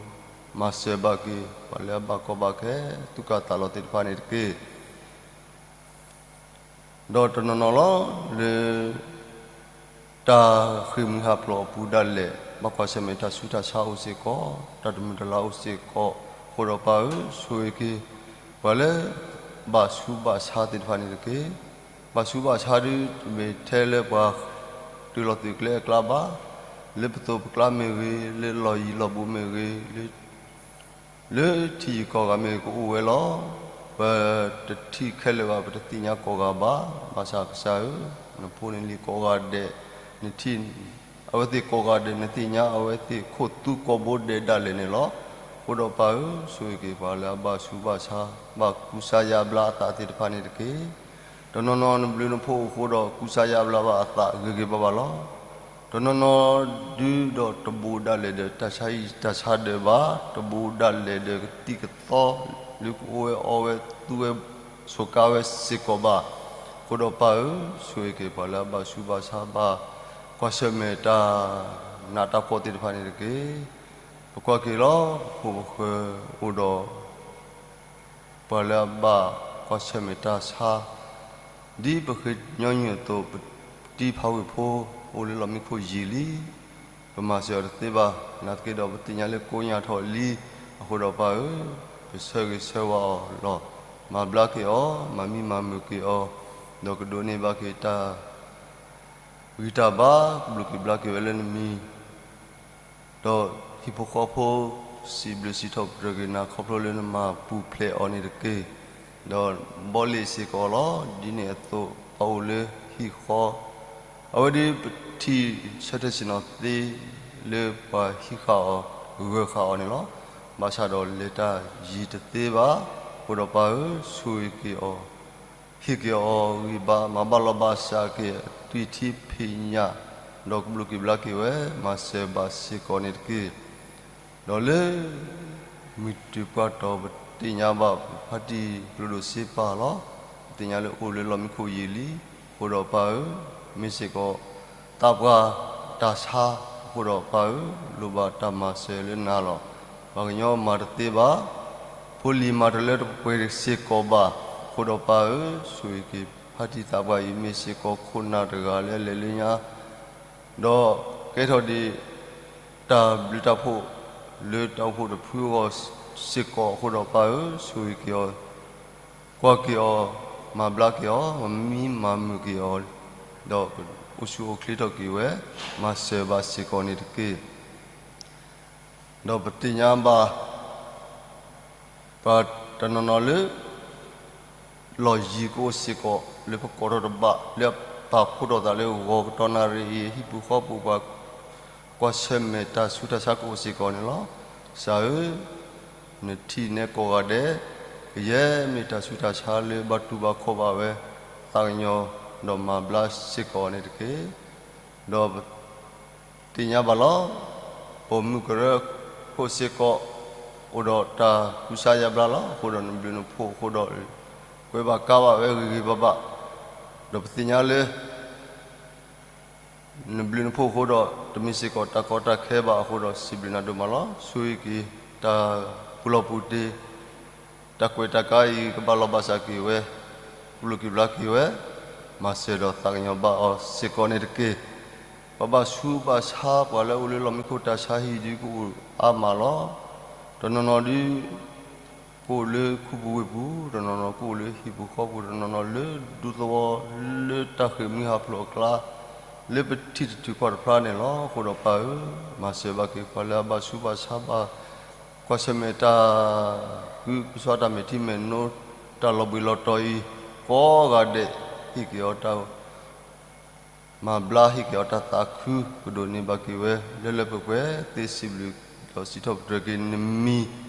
မၤစၢၤဘၣ်က့ၤ ပှၤလၢအဘၣ်ကီဘၣ်ခဲ သူၣ်ကၢ်သးလီၤသ့ၣ်တဖၣ်န့ၣ်တက့ၢ်. ဒီးတနီၤနီၤလီၤ လၢ တၢ်ဃ့ၢ်မှံဟးဖျိးအပူၤဒၣ်လဲာ် ဘၣ်ကွၢ်ဆၢၣ်မဲာ်တၢ်ဆူးတၢ်ဆါအိၣ်စ့ၢ်ကီး, တၢ်တမုာ်တလၤအိၣ်စ့ၢ်ကီး, အဃိဒီးပၢ်ဧၢ, ဆိၣ်ဂ့ၤက့ၤ ပှၤလၢ ဘၣ်ဆူးဘၣ်ဆါသ့ၣ်တဖၣ်န့ၣ်တက့ၢ်. ဘၣ်ဆူးဘၣ်ဆါဒု တမ့ၢ်ထဲလၢပှၤ တုၤလီၤသုးကျဲအကျါဘၣ်, လၢပသိးပကျါမ့ၢ်ဂ့ၤ, လၢလီၢ်ယံၤလီၢ်ဘူးမ့ၢ်ဂ့ၤ, လၢ လၢထံယံၤကီၢ်ဂၤမ့ၢ်ဂ့ၤ ကအိၣ်ဝဲလီၤ. ပတထံၣ်ခဲလၢာ်ဘၣ်, ပတသ့ၣ်ညါကိးဂၤဘၣ်. ဘၣ်ဆၣ်ကစၢ်ဧၢ, နဖိနလံၤကိးဂၤဒဲး, နထံၣ် အဝဲသ့ၣ်ကိးဂၤဒဲး, နသ့ၣ်ညါအဝဲသ့ၣ်ခိၣ်သူကိးဘိဒဲးဒၣ်လဲာ်န့ၣ်လီၤ. အဃိဒီးပၢ်ဧၢ, ဆိၣ်ဂ့ၤက့ၤပှၤလၢအဘၣ်ဆူးဘၣ်ဆါ, ဘၣ်ကူစါယါဘျါအသးသ့ၣ်တဖၣ်န့ၣ်တက့ၢ်. တနီၤနီၤနဘျုးနဖှိၣ်အဃိဒီး ကူစါယါဘျါဘၣ်အသးဂ့ၤဂ့ၤဘၣ်ဘၣ်လီၤ. တနီၤနီၤဒုဒီးတဘူးဒၣ်လဲာ်ဒီး တၢ်ဆါဟံၣ်တၢ်ဆါဒၢးဘၣ်, တဘူးဒၣ်လဲာ်ဒီးကသံၣ်ကသီ ဒုးကအိၣ်ဝဲအီဝဲသူဝဲ ဆိးကါဝဲစ့ၢ်ကီးဘၣ်. အဃိဒီးပၢ်ဧၢ, ဆိၣ်ဂ့ၤက့ၤပှၤလၢအဘၣ်ဆူးဘၣ်ဆါဘၣ် ကွၢ်ဆၢၣ်မဲာ်တၢ်နးတၢ်ဖှီၣ်သ့ၣ်တဖၣ်န့ၣ်တက့ၢ်. ပကွၢ်က့ၤလီၤ ပဖိပဃၢၤအိၣ်ဒီး ပှၤလၢအဘၣ်ကွၢ်ဆၢၣ်မဲာ်တၢ်ဆါ ဒ်ပဃ့ညီနုၢ်အသိး, ပတံၤဖးဝ့ၢ်ဖိ အိၣ်လၢလီၢ်မံခိၣ်ယံာ်လံ, ပမၤစၢၤအီၤတသ့ဘၣ်. နာ်သက့ဒီး ပသ့ၣ်ညါလၢကိညၢ်ထီၣ်လံ. အဃိဒီးပၢ်ဧၢ, ပဆၢဂ့ၤဆၢဝါအီၤလီၤ. မၤဘျါက့ၤအီၤ, မၤမံမၤမုာ်က့ၤအီၤ, ဒီးကဒိးန့ၢ်ဘၣ်က့ၤတၢ် ဂံၢ်တၢ်ဘါ, ကဘျုးက့ၤဘျါက့ၤဝဲလၢနမံၤ ဒီးဟံၣ်ဖိဃီဖိ စံးဘျုးစံးထီၣ်ပတြၢၤက့ၤနၤ ခီဖျိလၢနမၤပူၤဖျဲးအီၤန့ၣ်တက့ၢ်. ဒီးဘီလ့ၣ်စ့ၢ်ကီးလီၤ. ဒ်န့ၣ်အသိး ပၢ်အိၣ်လၢဟံၣ်ဃီ, အဝဲဒၣ်ပထံၣ်ဆၢထၢၣ်ဆ့ၣ်နီၤသ့ လၢပှၤဟံးဃာ်အီၤ ဂၢၤဃာ်အီၤန့ၣ်လီၤ. ဘၣ်ဆၣ်ဒီးလဲၤတၢ်ယံၤတသ့ဘၣ်. အဃိဒီးပၢ်ဧၢ, ဆိၣ်ဂ့ၤက့ၤအီၤ ဟ့ၣ်က့ၤအီၤဂံၢ်ဘါ, မၤဘၣ်လီၤဘၣ်စးက့ၤအသွံၣ်ထံဖံးညၣ်, ဒီးကဘျုးက့ၤဘျါက့ၤဝဲ, မၤစၢၤဘၣ်စ့ၢ်ကီးန့ၣ်တက့ၢ်. ဒီးလၢ မုၢ်တပှၢ်တီၤ ပသ့ၣ်ညါဘၣ် ပဖါတံၢ်ကျိဒိၣ်စ့ပၢ်လီၤ. ပသ့ၣ်ညါလၢအိၣ်လၢလီၢ်မံခိၣ်ယံာ်လံ. အဃိဒီးပၢ်ဧၢ, မ့ၢ်စ့ၢ်ကီး သးပှၢ်တၢ်ဆါ, အဃိဒီးပၢ်ဧၢ, လိၣ်ဘၣ်တၢ်မၤစၢၤလၢနၤလီၤ. ပှၤကညီမၤတသ့ဘၣ်, ဖိလံၤမၤတလၢတပှဲၤစ့ၢ်ကီးဘၣ်. အဃိဒီးပၢ်ဧၢ, ဆိၣ်ဂ့ၤက့ၤဖါတံၢ်သးပှၢ်အံၤ မ့ၢ်စ့ၢ်ကီးခိၣ်နၢ်တဂၤလၢအလဲၤလၢညါ ဒီးကဲထီၣ်ဒံး တၢ်ဘျုးတၢ်ဖှိၣ် လၢတၢ်အိၣ်ဖှိၣ်တဖုအဂီၢ်စ့ၢ်ကီး. အဃိဒီးပၢ်ဧၢ, ဆိၣ်ဂ့ၤက့ၤအီၤ, ကွၢ်က့ၤအီၤ, မၤဘျါက့ၤအီၤ, မၤမံမၤမုာ်က့ၤအီၤ, ဒီးအိၣ်ဆူၣ်အိၣ်ချ့ထီၣ်က့ၤဝဲ, မၤစၢၤဘၣ်စ့ၢ်ကီးန့ၣ်တက့ၢ်. ဒီးပသ့ၣ်ညါဘၣ် ပှၤတနီၤနီၤလၢ လီၢ်ယံၤကအိၣ်စ့ၢ်ကီး လၢပကိးထီၣ်တဘၣ် လၢအပာ်ဖှိၣ်ထီၣ်သးလၢဂီၤကတီၢ်နၣ်ရံၣ်အံၤ ဟံၣ်ပူၤဃီပူၤပှၤ ကွၢ်ဆၢၣ်မဲာ်တၢ်ဆူးတၢ်ဆါကအိၣ်စ့ၢ်ကီးန့ၣ်လီၤ. ကစၢ်ဧၢ, နထံၣ်နဲကိးဂၤဒဲး, ကယဲၢ်မ့ၢ်တၢ်ဆူးတၢ်ဆါလၢဘၣ်တူၢ်ဘၣ်ခီၣ်ဘၣ်ဝဲ သးကညီၤ ဒီးမၤဘျါစ့ၢ်ကီးန့ၣ်တက့ၢ်. ဒီး သ့ၣ်ညါဘၣ်လီၤ. ပိာ်မုၣ်ကရၢခိၣ်စ့ၢ်ကီး အိၣ်ဒီးတၢ်ကူစါယါဘျါလီၤ. အဃိဒီးနဘျုးနဖှိၣ်အဃိဒီး ကွဲဘၣ်ကါဘၣ်ဝဲဂ့ၤဂ့ၤဘၣ်ဘၣ်, ဒီးပသ့ၣ်ညါလၢ နဘျုးနဖှိၣ်အဃိဒီး တမ့ၢ်စ့ၢ်ကီးတၢ်ကီတၢ်ခဲဘၣ်အဃိဒီး စံးဘျုးနၤဒိၣ်မးလီၤ. ဆိၣ်ဂ့ၤက့ၤ တၢ်ပူၤလီၢ်ပူၤတ့ၢ် တၢ်ကွဲးတၢ်ကါအံၤ ကဘၣ်လီၤဘၣ်စးက့ၤဝဲ, ကဘျုးက့ၤဘျါက့ၤဝဲ, မၤစၢၤဒီးသးကညီၤဘၣ်အီၤစ့ၢ်ကီးန့ၣ်တက့ၢ်. ပှၤဘၣ်ဆူးဘၣ်ဆါ ပှၤလၢအအိၣ်လၢလီၢ်မံခိၣ်တၢ်ဆါဟံၣ်ဒုးကအိၣ်အါမးလီၤ. တနီၤနီၤဒုး ကအိၣ်လၢခူပူၤဝ့ၢ်ပူၤ, တနီၤနီၤကအိၣ်လၢဟံၣ်ပူၤဃီပူၤ, တနီၤနီၤလၢဒူသဝီ လၢတၢ်ဃ့ၢ်မှံဟးဖျိးအကျါ, လၢပထံၣ်တထံၣ်ကီၢ်တဖျါန့ၣ်လီၤ. အဃိဒီးပၢ်ဧၢ, မၤစၢၤဘၣ်က့ၤပှၤလၢအဘၣ်ဆူးဘၣ်ဆါဘၣ် ကွၢ်ဆၢၣ်မဲာ်တၢ် ဃုကဆှီတၢ်မဲာ်ထံမဲာ်နိ တၢ်လီၤဘှံးလီၤတီၤအံၤ ကိးဂၤဒဲး ဟ့ၣ်က့ၤအီၤတၢ် မၤဘျါ ဟ့ၣ်က့ၤအီၤတၢ်သးခု ကဒိးန့ၢ်ဘၣ်က့ၤဝဲ လၢလၢပှဲၤပှဲၤ သ့စံးဘျုးဒီးစံးထီၣ်ပတြၢၤက့ၤနမံၤ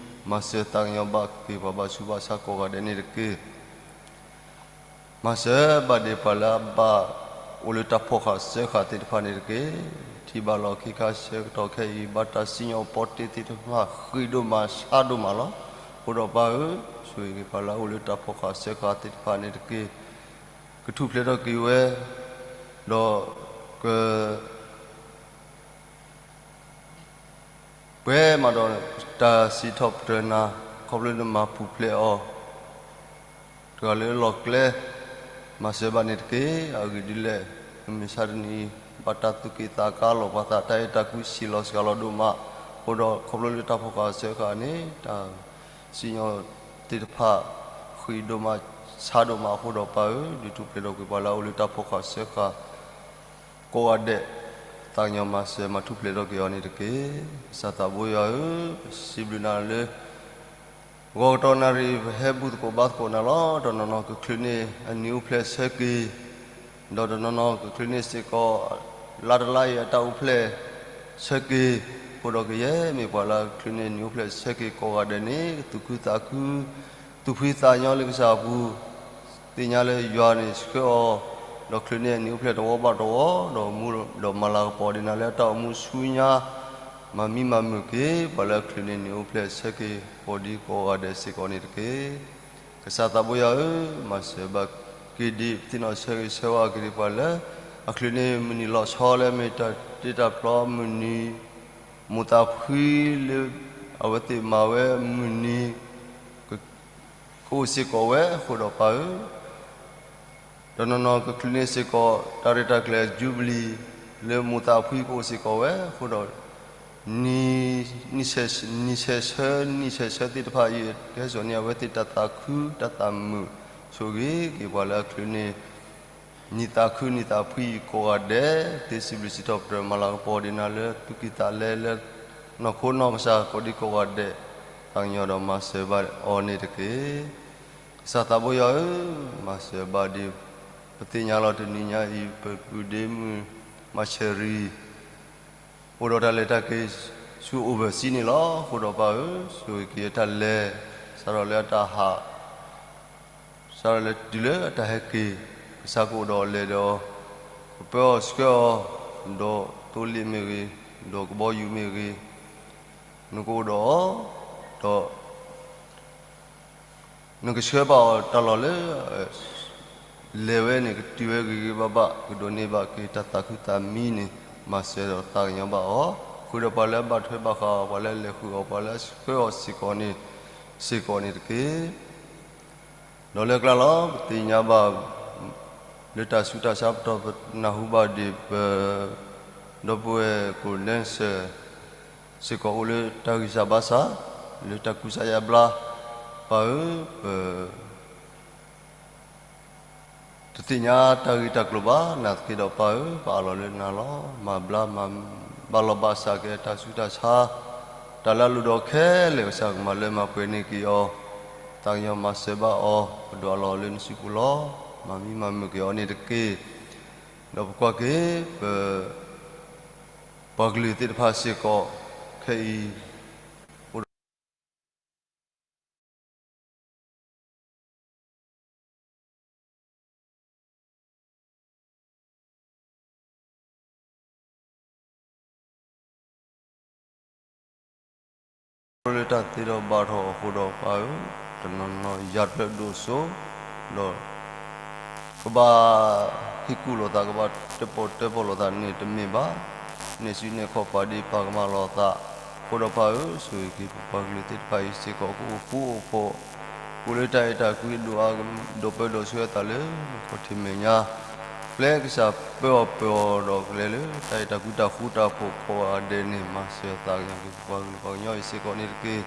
မၤစၢၤသးကညီၤဘၣ်က့ၤပှၤဘၣ်ဆူးဘၣ်ဆါကိးဂၤဒဲးန့ၣ်တက့ၢ်. မၤစၢၤဘၣ်ဒံးပှၤလၢအဘၣ်အိၣ်လၢတၢ်ဖီၣ်ဃာ်စၢဃာ်သ့ၣ်တဖၣ်န့ၣ်တက့ၢ်. ထံၣ်ဘၣ်လီၤခ့ခါဆၢကတီၢ်ခဲအံၤ ဘၣ်တၢ်စံၣ်ညီၣ်ပီတ့သ့ၣ်တဖၣ် ဃံးဒိၣ်မးဆါဒိၣ်မးလီၤ. အဃိဒီးပၢ်ဧၢ, ဆိၣ်ဂ့ၤက့ၤပှၤလၢအအိၣ်လၢတၢ်ဖီၣ်ဃာ်စၢဃာ်သ့ၣ်တဖၣ်န့ၣ်တက့ၢ်. ကထူၣ်ဖျဲးထီၣ်က့ၤဝဲ, ဒီးက ပှဲၤမးဒီးတၢ်စံးထီၣ်ပတြၢၤနၤ ခီဖျိနမၤပူၤဖျဲးအီၤ တဂၤလၢလီၢ်ကျဲ မၤစၢၤဘၣ်န့ၣ်တက့ၢ်. အဂ့ၢ်ဒ်လဲၣ်, မုၢ်မဆါတနံၤအံၤ ဘၣ်တၢ်သူၣ်က့ၣ်သးကါလီၤ ပှၤသးတၢ်အဲၣ်တၢ်ကွံစှၤလီၤစှၤလီၤဒိၣ်မး, အဃိဒီးခီဖျိလၢတၢ်ဖီၣ်ဃာ်စၢဃာ်န့ၣ် တၢ်စံၣ်ညီၣ်သ့ၣ်တဖၣ် ဃံးဒိၣ်မးဆါဒိၣ်မးအဃိဒီးပၢ်ဧၢ, ဒုးထူၣ်ဖျဲးထီၣ်ကွံာ်ပှၤလၢအအိၣ်လၢတၢ်ဖီၣ်ဃာ်စၢဃာ် ကိးဂၤဒဲး, သးကညီၤမၤစၢၤမၤထူၣ်ဖျဲးထီၣ်က့ၤအီၤန့ၣ်တက့ၢ်. ကစၢ်သးဘိယွၤဧၢ, ပစံးဘျုးနၤလၢ ဂီၤကတီၢ်နၣ်ရံၣ် ပဟဲဘူၣ်သကိးဘါသကိးနၤလီၤ. တနီၤနီၤကချုးန့ၢ်အနံၤအိၣ်ဖျဲၣ်ဆၢက့ၤ, ဒီးတနီၤနီၤကချုးန့ၢ်စ့ၢ်ကီး လါတလါအံၤအတၢ်အိၣ်ဖျဲၣ်ဆၢက့ၤ, အဃိဒီးကယဲၢ်မ့ၢ်ပှၤလၢအချုးန့ၢ်နံၤအိၣ်ဖျဲၣ်ဆၢက့ၤကိးဂၤဒဲးန့ၣ် ကသူၣ်ခုသးခု, သူၣ်ဖှံသးညီလၢကစၢ်အပူၤ, သ့ၣ်ညါလၢယွၤန့ၣ်ဆှၢအီၤ, ဒီးချုးန့ၢ်အနံၤအိၣ်ဖျဲၣ်တဝီဘၣ်တဝီ, ဒီးမူဒီးမၤလၤကပီၤဒံးနၤလၢအတၢ်အိၣ်မူဆူညါ, မၤမံမၤမုာ်က့ၤ ပှၤလၢအချုးန့ၢ်နံၣ်အိၣ်ဖျဲၣ်ဆၢက့ၤ ကိးဒံကိးဂၤဒဲးစ့ၢ်ကီးန့ၣ်တက့ၢ်. ကစၢ်သးဘိယွၤဧၢ, မၤစၢၤဘၣ်က့ၤဒံး ပသ့ၣ်နီၣ်ဆၢဂ့ၤဆၢဝါက့ၤဒံး ပှၤလၢအချုးန့ၢ်မုၢ်နံၤလီၤဆီလၢအမ့ၢ်တၢ်တ့တၢ်ဖျီမုၢ်နံၤ, မိၢ်သးဖှံလၢအဝဲသ့ၣ်မၤဝဲမုၢ်နံၤ ကအိၣ်စ့ၢ်ကီးဝဲအဃိဒီးပၢ်ဧၢ, ဒီးနီၢ်နီၢ်ကချုးန့ၢ်စ့ၢ်ကီး တၢ်ရဲၣ်တၢ်ကျဲၤယူဘလံၤ လၢမိၢ်သးဖှံကအိၣ်စ့ၢ်ကီးဝဲအဃိဒီး နံၣ်ဆဲးဆၢ နံၣ်ဆဲးဆၢသ့ၣ်တဖၣ်အံၤ ကဟဲစိာ်န့ၢ်အဝဲသ့ၣ်တၢ်သးခုတၢ်သးမုာ် ဆိၣ်ဂ့ၤက့ၤပှၤလၢအချုးန့ၢ် နံၣ်သးခုနံၣ်သးဖှံအံၤကိးဂၤဒဲး သ့စံးဘျုးစံးထီၣ်ပတြၢၤမၤလၤကပီၤဒံးနၤလၢသူၣ်ကံၢ်သးလဲလၢ နီၢ်ခိနီၢ်ကစၢ်ကိးဒံကိးဂၤဒဲး သးကညီၤဒီးမၤစၢၤဘၣ်အီၤန့ၣ်တက့ၢ်. ကစၢ်သးဘိယွၤဧၢ, မၤစၢၤဘၣ်ဒံး ပသ့ၣ်ညါလီၤတနံၤညါအံၤ ပပုၢ်ဒ့မုၣ် မၤဆၢၤရံ အိၣ်ဒီးတၢ်လဲၤတၢ်က့ၤဆူ overseas န့ၣ်လီၤ. အဃိဒီးပၢ်ဧၢ, ဆိၣ်ဂ့ၤက့ၤအတၢ်လဲၤ စးထီၣ်လၢအတၢ်ဟး စးထီၣ်လၢတုၤလၢအတၢ်ဟဲက့ၤ ကစၢ်ကအိၣ်ဒီးအီၤလဲၤဒီး ကပၢအီၤဆှၢအီၤ ဒီးသိလ့ၣ်မ့ၢ်ဂ့ၤ ဒီးကဘီယူၤမ့ၢ်ဂ့ၤ နကအိၣ်ဒီးအီၤ ဒီး နကဆှၢဘၣ်အီၤတၢ်လီၢ်လၢ လဲၤဝဲန့ၣ် ကတုၤဝဲဂ့ၤဂ့ၤဘၣ်ဘၣ် ကဒိးန့ၢ်ဘၣ်က့ၤတၢ်သးခုသးမံန့ၣ် မၤစၢၤဒီးသးကညီၤဘၣ်အီၤ, ဃုာ်ဒီးပှၤလၢအဘၣ်ထွဲဘၣ်ဃးအီၤ ပှၤလၢအလဲၤဃုာ်အီၤ ပှၤလၢအဆှၢအီၤစ့ၢ်ကီးန့ၣ် စ့ၢ်ကီးန့ၣ်တက့ၢ်. ဒီးလၢကျါလီၤ ပသ့ၣ်ညါဘၣ် လၢတၢ်ဆူးတၢ်ဆါပတီၢ် ပနၢ်ဟူဘၣ်ဒံးပ ဒီပုၢ်ဝဲၢ်ကိးဒဲးစၢၤ စ့ၢ်ကီးအိၣ်လၢတၢ်ဂံၢ်စၢ်ဘါစၢ် လၢတၢ်ကူစါယါဘျါ, ပၢ်ဧၢ, ပ တသ့ၣ်ညါတၢ်ဂ့ၢ်တၢ်ကျိၤဘၣ် နာ်သက့ဒီးပၢ်ဧၢ, ပအးလီၤလၢနၤလီၤ. မၤဘျါမၤ ဘၣ်လီၤဘၣ်စးက့ၤတၢ်ဆူးတၢ်ဆါ, တၢ်လၢအလိၣ်ဒီးခဲလၢာ် ကစၢ်ကမၤလၢမၤပှဲၤန့ၢ်က့ၤအီၤ, သးကညီၤမၤစၢၤဘၣ်အီၤ, ပဒိးအးလီၤလၢနစုပူၤလီၤ. မၤမံမၤမုာ်က့ၤအီၤန့ၣ်တက့ၢ်. ဒီးပကွၢ်က့ၤ ပ ပှၤကလုာ်သ့ၣ်တဖၣ်စ့ၢ်ကီး ခဲအံၤ အိၣ်ဒီး လၢတၢ်သ့ဒီးဘၣ်ထီၣ်အဃိဒီးပၢ်ဧၢ, တနီၤနီၤယၤတဖျၢၣ်ဒိၣ်စိ ဒီး ကဘၣ်ဟ့ၣ်ကူၣ်လိာ်သး ကဘၣ်တၢၣ်ပီၣ်တၢၣ်ပီလိာ်သးန့ၣ်တမ့ၢ်ဘၣ်. နဲၣ်စုနဲၣ်ခီၣ်ပာ်ဒ့ၣ်ပာ်ကမၣ်လိာ်သး, အဃိဒီးပၢ်ဧၢ, ဆိၣ်ဂ့ၤက့ၤပပှၤကလုာ်သ့ၣ်တဖၣ်အံၤစ့ၢ်ကီး ကအိၣ်ဃူအိၣ်ဖိး, အိၣ်လၢတၢ်အဲၣ်တၢ်ကွံ ဒိၣ်ပၢဒီးဆှၢသးလၢ ခီၣ်ထံးမဲာ်ညါ ပျဲကစၢ်ပၢအီၤပၢအီၤဒီးကလဲၤလၢ တၢ်အဲၣ်တၢ်ကွံတၢ်ဃူတၢ်ဖိးကိးဂၤဒဲးန့ၣ် မၤစၢၤသးကညီၤက့ၤ ပပှၤကလုာ်ပှၤကညီအံၤစ့ၢ်ကီးန့ၣ်တက့ၢ်.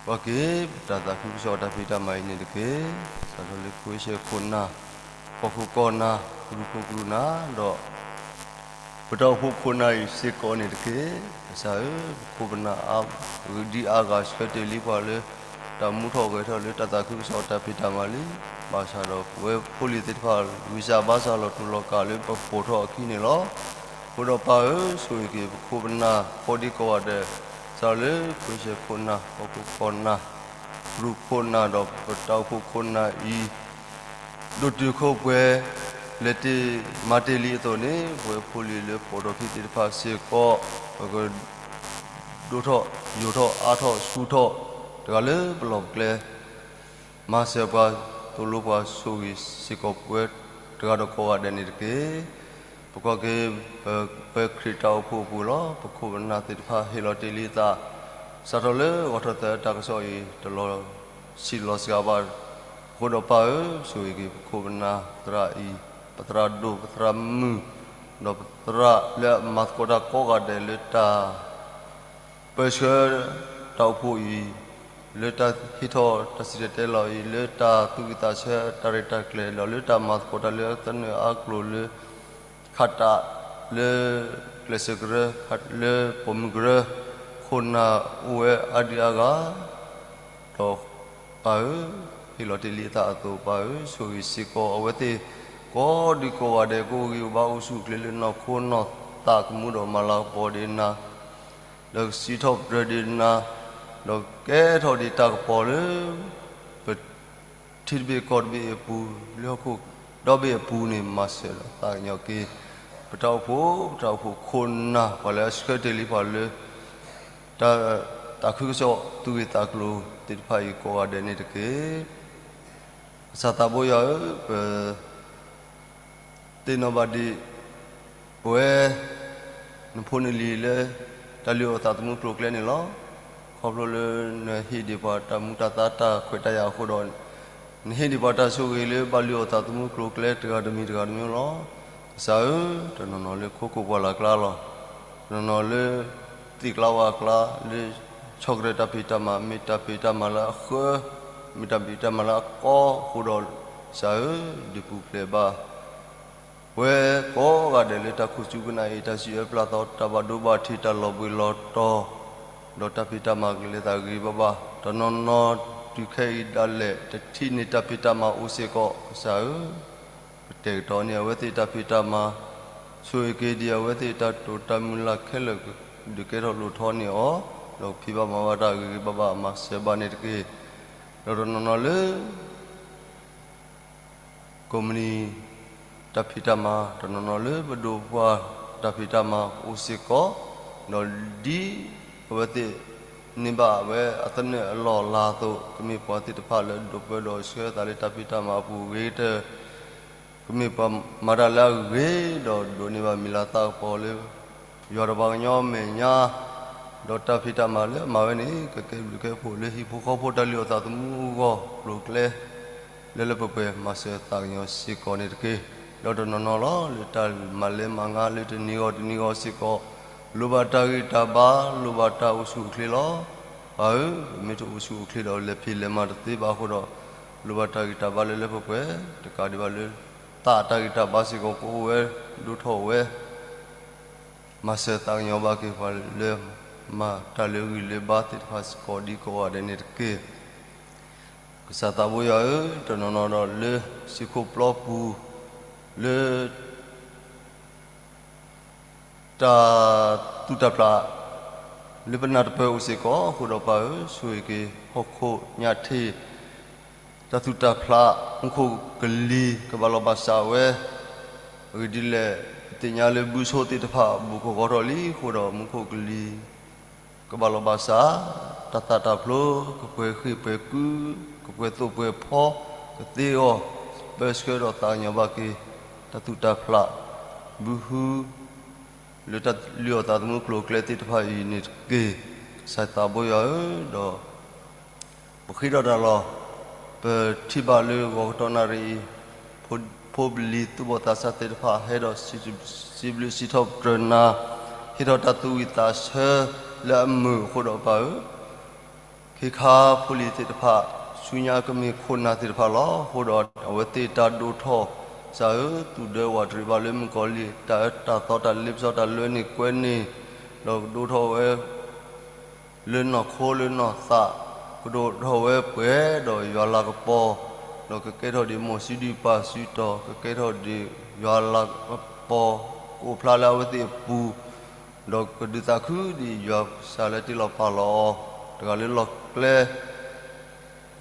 ပှၤက့ၤ ပတၢ်သးခုကစီၣ်တၢ်ဖံးတၢ်မၤအံၤန့ၣ်တက့ၢ်. စးထီၣ်လၢခိၣ်ဆဲခိၣ်နၢ်, ကီၢ်ခိၣ်ကီၢ်နၢ်, ကရူၢ်ခိၣ်ကရူၢ်နၢ်, ဒီး ပတၢ်အိၣ်ဖှိၣ်ခိၣ်နၢ်အံၤစ့ၢ်ကီးန့ၣ်တက့ၢ်. ကစၢ်ဧၢ, ပခိၣ်ပနၢ်အါဂ့ၤဒ်အါဂၤ ဆှၢတ့ၢ်လံပှၤလၢ တၢ်မူထီၣ်ဂဲၤထီၣ်လၢတၢ်သးခုကစီၣ်တၢ်ဖံးတၢ်မၤလံ. ဘၣ်ဆၣ်ဒီးပဝဲဖိလံၤသ့ၣ်တဖၣ် ဂံၢ်စၢ်ဘါစၢ်လီၤတူာ်လီၤကာ်လၢပပိာ်ထီၣ်အခံန့ၣ်လီၤ. အဃိဒီးပၢ်ဧၢ, ဆိၣ်ဂ့ၤက့ၤပခိၣ်ပနၢ် ကိးဒံကိးဂၤဒဲး, စးထီၣ်လၢခိၣ်ဆဲခိၣ်နၢ်, ကီၢ်ခိၣ်ကီၢ်နၢ်, ကရူၢ်ခိၣ်နၢ် ဒီးပတၢ်အိၣ်ဖှိၣ်ခိၣ်နၢ်အံၤ ဒိၣ်တုာ်ခိၣ်ပှဲၤ လဲၤတ့ၢ်မၤတ့ၢ်လံအသိးန့ၣ်, ပဝဲဖိလံၤလၢပိာ်ထီၣ်ခံသ့ၣ်တဖၣ်စ့ၢ်ကီး ပက ဒိၣ်ထီၣ်ယိာ်ထီၣ်အါထီၣ်ဆူထီၣ် တဂၤလၢပလီၢ်ပကျဲ, မၤစၢၤပှၤ သိၣ်လိပှၤ ဆိၣ်ဂ့ၤစ့ၢ်ကီးပဝဲတဂၤဒီးကိးဂၤဒဲးန့ၣ်တက့ၢ်. ပကွၢ်က့ၤ ပ ပခရံာ်တၢ်အိၣ်ဖှိၣ်အပူၤလီၤ. ပခိၣ်ပနၢ်သ့ၣ်တဖၣ်ဟ့ၣ်လီၤတ့ၢ်လံအသး, စးထီၣ်လၢဂီၤထီၣ်သဲးတၢ်ကစီၣ်အံၤ တလီၤဆံးလီၤစှၤဘၣ်. အဃိဒီးပၢ်ဧၢ, ဆိၣ်ဂ့ၤက့ၤပခိၣ်ပနၢ်သရၣ်အံၤ, ပသရၣ်ဒိၣ် ပသရၣ်မုၣ်, ဒီးပသရၣ်လၢအမၤသကိးတၢ်ကိးဂၤဒဲးလၢတၢ် ပၢဆှၢတၢ်အိၣ်ဖှိၣ်အံၤ, လၢတၢ်ဟ့ၣ်ထီၣ်တၢ်စံၣ်တဲၤတဲလီၤအံၤ, လၢတၢ်သူၣ်ဝံၣ်သးဆၢတၢ်ရဲၣ်တၢ်ကျဲၤဒီး လၢတၢ်မၤသကိးတၢ်လၢသနၢၣ်အါကျိၤလၢ ခးတးလၢ ကျဲးစၢးကရၢ, လၢပိာ်မုၣ်ကရၢ, ခိၣ်နၢ်အိၣ်ဝဲအါဒံအါဂၤ ဒီးပၢ်ဧၢ, ဟ့ၣ်လီၤတ့ၢ်လံအသးအသိး ပၢ်ဧၢ, ဆိၣ်ဂ့ၤစ့ၢ်ကီးအဝဲသ့ၣ် ကိးဒံကိးဂၤဒဲး ကအိၣ်ဂံၢ်အိၣ်ဘါအိၣ်ဆူၣ်အိၣ်ချ့လၢနီၢ်ခိနီၢ်သးကမူဒီးမၤလၤကပီၤဒံးနၤ ဒီးစံးထီၣ်ပတြၢၤဒံးနၤ, ဒီးကဲထီၣ်ဒံးတၢ်ကပီၤလၢ ပ ထံတဘ့ၣ်ကီၢ်တဘ့ၣ်အပူၤ လၢဟီၣ်ခိၣ်ဒီဘ့ၣ်အပူၤန့ၣ် မၤစၢၤဒီးသးကညီၤက့ၤ ပတၢ်အိၣ်ဖှိၣ် ပတၢ်အိၣ်ဖှိၣ်ခိၣ်နၢ် ပှၤလၢအဆှၢတ့ၢ်လံပှၤလၢ တၢ်သးခုကစီၣ်သူၣ်ဂ့ၢ်သးကျိၤသ့ၣ်တဖၣ်အံၤကိးဂၤဒဲးန့ၣ်တက့ၢ်. ကစၢ်သးဘိယွၤဧၢ, ပ သ့ၣ်နီၣ်ဘၣ်ဒံး ပဝဲ နဖိနလံၤလၢ တၢ်လုၢ်အီၣ်သးသမူကျိၤကျဲန့ၣ်လီၤ. ခီဖျိလၢနဟ့ၣ်ဒံးပှၤတၢ်မူတၢ်သါတၢ်ခွဲးတၢ်ယာ်အဃိဒီး, နဟ့ၣ်ဒံးပှၤတၢ်ဆိၣ်ဂ့ၤလၢဘၣ်လုၢ်အီၣ်သးသမူကျိၤကျဲတဂၤတမံၤတဂၤတမံၤလီၤ. ကစၢ်ဧၢ, တနီၤနီၤလၢခိခိၣ်ပှၢ်လၢ်ကျါလီၤ. တနီၤနီၤလၢ သံၣ်ကျါဝၣ်ကျါ လၢ ဆီၣ်ကရၢၢ်တၢ်ဖံးတၢ်မၤ မ့ၢ်တၢ်ဖံးတၢ်မၤလၢအဃၢ, မ့ၢ်တၢ်ဖံးတၢ်မၤလၢအကီအဃိဒီး, ကစၢ်ဧၢ, ဒုးပူၤဖျဲးဘၣ် ပဝဲကိးဂၤဒဲးလၢတၢ်ခိၣ်ဆူကနၣ်အံၤ တၢ်စံးအၢပျၢ်သီ တၢ်ဘၣ်ဒိဘၣ်ထံး တၢ်လီၤဘှံးလီၤတီၤ, ဒီးတၢ်ဖံးတၢ်မၤကလဲၤသးဂ့ၤဂ့ၤဘၣ်ဘၣ်, တနီၤနီၤတုၤခဲအံၤဒၣ်လဲာ် တထံၣ်န့ၢ်တၢ်ဖံးတၢ်မၤအိၣ်စ့ၢ်ကီး ကစၢ်ဧၢ, ကတဲာ်ကတီၤန့ၢ်အဝဲသ့ၣ်တၢ်ဖံးတၢ်မၤ, ဆိၣ်ဂ့ၤက့ၤဒံးအဝဲသ့ၣ်တၢ်တိာ်တၢ်မုၢ်လၢ်ခဲလၢာ် ဒုးကဲထီၣ်လိၣ်ထီန့ၢ်အီၤ, ဒီးဖံးဘၣ်မၤဘၣ်တၢ်ဂ့ၤဂ့ၤဘၣ်ဘၣ် မၤစၢၤဘၣ်န့ၣ်တက့ၢ်. ဒီးတနီၤနီၤလၢ ကိးမုၢ်နံၤ တၢ်ဖံးတၢ်မၤ, တနီၤနီၤလၢပဒိၣ်ပပှၢ်တၢ်ဖံးတၢ်မၤအိၣ်စ့ၢ်ကီး, ဒီးဒ်အဝဲသ့ၣ်န့ၢ်ဘၣ်ဝဲအသနၢၣ်အလီၢ်အလၤအသိး, ကမ့ၢ်ပှၤသ့ၣ်တဖၣ်လၢဒိးပၢဒိးဆှၢသးလၢတၢ်ဖံးတၢ်မၤအပူၤအဂ့ၤကတၢၢ်, ကမ့ၢ်ပှၤမၤတၢ်လၢအဂ့ၤဒီးဒိးန့ၢ်ဘၣ်မံၤလၤသးကပီၤလၢ ယွၤတပှၤကညီအမဲာ်ညါ, ဒီးတၢ်ဖံးတၢ်မၤလၢအမၤဝဲန့ၣ် ကကဲဘျုးကဲဖှိၣ်လၢဟံၣ်ဖိဃီဖိတၢ်လုၢ်အီၣ်သးသမူအဂီၢ်ကျိၤကျဲ လၢလၢပှဲၤပှဲၤ မၤစၢၤသးကညီၤစ့ၢ်ကီးန့ၣ်တက့ၢ်. ဒီးတနီၤနီၤလီၤ လၢတၢ်မၤလဲၤမၤငါလၢတနံၤဂီၢ်တနံၤဂီၢ်စ့ၢ်ကီး, လိၣ်ဘၣ်တၢ်ဂံၢ်တၢ်ဘါ, လိၣ်ဘၣ်တၢ်အိၣ်ဆူၣ်အိၣ်ချ့လီၤ. ပၢ်ဧၢ, ပမ့ၢ်တအိၣ်ဆူၣ်အိၣ်ချ့ဒီး လဲၤဖံးလဲၤမၤတသ့ဘၣ်အဃိဒီး, လိၣ်ဘၣ်တၢ်ဂံၢ်တၢ်ဘါလၢလၢပှဲၤပှဲၤ, တကးဒံးဘၣ်လၢ သးတၢ်ဂံၢ်တၢ်ဘါစ့ၢ်ကီးကအိၣ်ဝဲ, ဒိၣ်ထီၣ်ဝဲ မၤစၢၤသးကညီၤဘၣ်က့ၤပှၤလၢမၤတၢ်လၢဂံၢ်လၢဘါသ့ၣ်တဖၣ်စ့ၢ်ကီးဒ်ကိးဂၤဒဲးန့ၣ်တက့ၢ်. ကစၢ်သးဘိယွၤဧၢ, တနီၤနီၤဒီးလၢဟံၣ်ခိၣ်ပျီပူၤ, လၢ တၢ်သူၣ်တၢ်ဖျး လၢပနၢ်တပၢၢ်အိၣ်စ့ၢ်ကီးအဃိဒီးပၢ်ဧၢ, ဆိၣ်ဂ့ၤက့ၤဟီၣ်ခိၣ်ညၣ်ထ့ၣ် တၢ်သူၣ်တၢ်ဖျး မူခိၣ်ကလံၤကဘၣ်လီၤဘၣ်စးဝဲ, အဂ့ၢ်ဒ်လဲၣ်, ပသ့ၣ်ညါလၢဘုဆိသ့ၣ်တဖၣ်ဘူးကဂီၤထီၣ်လံအဃိဒီး မူခိၣ်ကလံၤ ကဘၣ်လီၤဘၣ်စး, တၢ်သၣ်တၢ်ဖျိ ကပှဲၤဃ့ၢ်ပှဲၤကု, ကပှဲၤသိၣ်ပှဲၤဖီ, ကသ့အဂီၢ်, ပၢဆှၢဒီးသးကညီၤဘၣ်က့ၤ တၢ်သူၣ်တၢ်ဖျး ဘုဟု လၢတၢ်လုၢ်အီၣ်သးသမူကျိၤကျဲသ့ၣ်တဖၣ်အံၤန့ၣ်တက့ၢ်. ကစၢ်သးဘိယွၤဧၢ, ဒီး ပဃ့ထီၣ်တၢ်လီၤ. ပထံၣ်ဘၣ်လၢဂီၤကတီၢ်နၣ်ရံၣ်အံၤ, ဖိပလံၤသူၣ်ဘီၣ်သးစၢ်သ့ၣ်တဖၣ် ဟဲဒီးစံးဘျုးစံးထီၣ်ပတြၢၤနၤ, ဟ့ၣ်ထီၣ်တၢ်သူၣ်ဝံၣ်သးဆၢလၢအမုာ်အဃိဒီးပၢ်ဧၢ, ခ့ခါဖိလံၤသ့ၣ်တဖၣ် ဆူညါကမ့ၢ်ခိၣ်နၢ်သ့ၣ်တဖၣ်လီၤ. အဃိဒီးအဝဲသ့ၣ်တၢ်ဒိၣ်ထီၣ် ကစၢ်ဧၢ, သူၣ်ဒၢဝးတရံးဘၣ်လၢမုၣ်ကီၤလံၢ် တၢ်အၢတၢ်သီတၢ်လ့ပစီတၢ်လၢန့ၢ်ကွဲန့ၢ်, ဒီးကဒိၣ်ထီၣ်ဝဲ လၢနီၢ်ခိလၢနီၢ်သး, ကဒိၣ်ထီၣ်ဝဲပှဲၤဒီးယွၤလၤကပီၤ, ဒီးကကဲထီၣ်ဒ်မိၢ်စံဒုးပၢ်စံတီၤ, ကကဲထီၣ်ဒ်ယွၤလၤကပီၤ ကအိၣ်ဖျါလၢအဝဲသ့ၣ်အပူၤ, ဒီးကဒုးသးခုဒ်ယွၤကစၢ်လၢတ့လီၤပာ်လီၤအီၤ, တဂၤလၢလီၢ်ကျဲ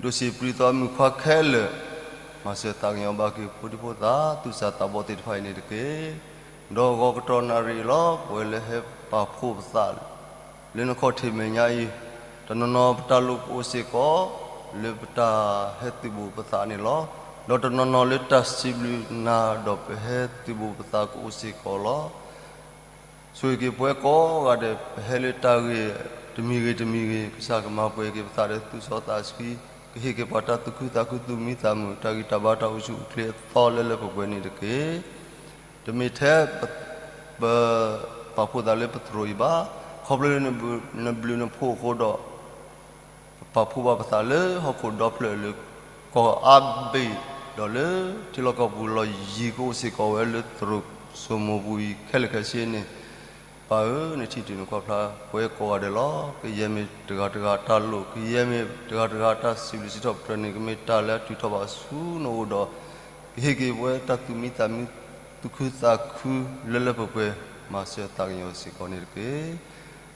ဒိၣ်စံးပြံသီမုၣ်ခွါခဲလၢာ်, မၤစၢၤသးကညီၤဘၣ်က့ၤဖိဒံဖိသၣ် သူၣ်စၢ်သးဘီၣ်သ့ၣ်တဖၣ်အံၤန့ၣ်တက့ၢ်. ဒီးဂီၤကတီၢ်နၣ်ရံၣ်လီၤ. ပဝဲလၢဟဲပာ်ဖှိၣ်ပသး လၢနခီၣ်ထံးမဲာ်ညါအံၤ, တနီၤနီၤပတၢ်လိၣ်ကအိၣ်စ့ၢ်ကီး လၢပတၢ်ဟဲသုးဘူးပသးန့ၣ်လီၤ. ဒီးတနီၤနီၤလၢတၢ်စံးဘျုးနၤ ဒီးပဟဲသုးဘူးပသးကအိၣ်စ့ၢ်ကီးလီၤ. ဆိၣ်ဂ့ၤက့ၤပဝဲကိးဂၤဒဲး ပဟဲလၢတၢ်ဂ့ၢ်တမံၤဂ့ၤတမံၤဂ့ၤ, ကစၢ်ကမၤပှဲၤက့ၤပသးဒီးသူၣ်စီသးဆှံ, ကဟ့ၣ်က့ၤပှၤတၢ်သူၣ်ခုသးခုသူၣ်မံသးမုာ် တၢ်ဂံၢ်တၢ်ဘါတၢ်အိၣ်ဆူၣ်အိၣ်ချ့အသီလၢလၢပှဲၤပှဲၤန့ၣ်တက့ၢ်. တမ့ၢ်ထဲ ပ ပပာ်ဖှိၣ်သးလၢပသရိာ်အံၤဘၣ်, ခီဖျိလၢနဘျုးနဖှိၣ်အဃိဒီး ပပာ်ဖှိၣ်ဘၣ်ပသးလၢဟီၣ်ခိၣ်ဒီဖျၢၣ်လၢ ကီၢ်အါဘ့ၣ်, ဒီးလၢထံလီၢ်ကီၢ်ပူၤလီၢ်ယံၤကအိၣ်စ့ၢ်ကီးဝဲလၢသရိာ်စိမိၤပူၤအံၤခဲလၢာ်ခဲဆ့န့ၣ်, ပၢ်ဧၢ, နထံၣ်တ့ၢ်နကွၢ်ဖျါပဝဲကိးဂၤဒဲးလီၤ. ကယဲၢ်မ့ၢ်တဂၤတဂၤတၢ်လိၣ်, ကယဲၢ်မ့ၢ်တဂၤတဂၤတၢ်စံးဘျုးစံးထီၣ်ပတြၢၤန့ၣ် ကမ့ၢ်တၢ်လၢအထုးထီၣ်ဘၣ်ဆူနအိၣ်ဒီး ကဟ့ၣ်က့ၤပဝဲတၢ်သူၣ်မံသးမုာ် သူၣ်ခုသးခုလၢလၢပှဲၤပှဲၤ မၤစၢၤသးကညီၤစ့ၢ်ကီးန့ၣ်တက့ၢ်.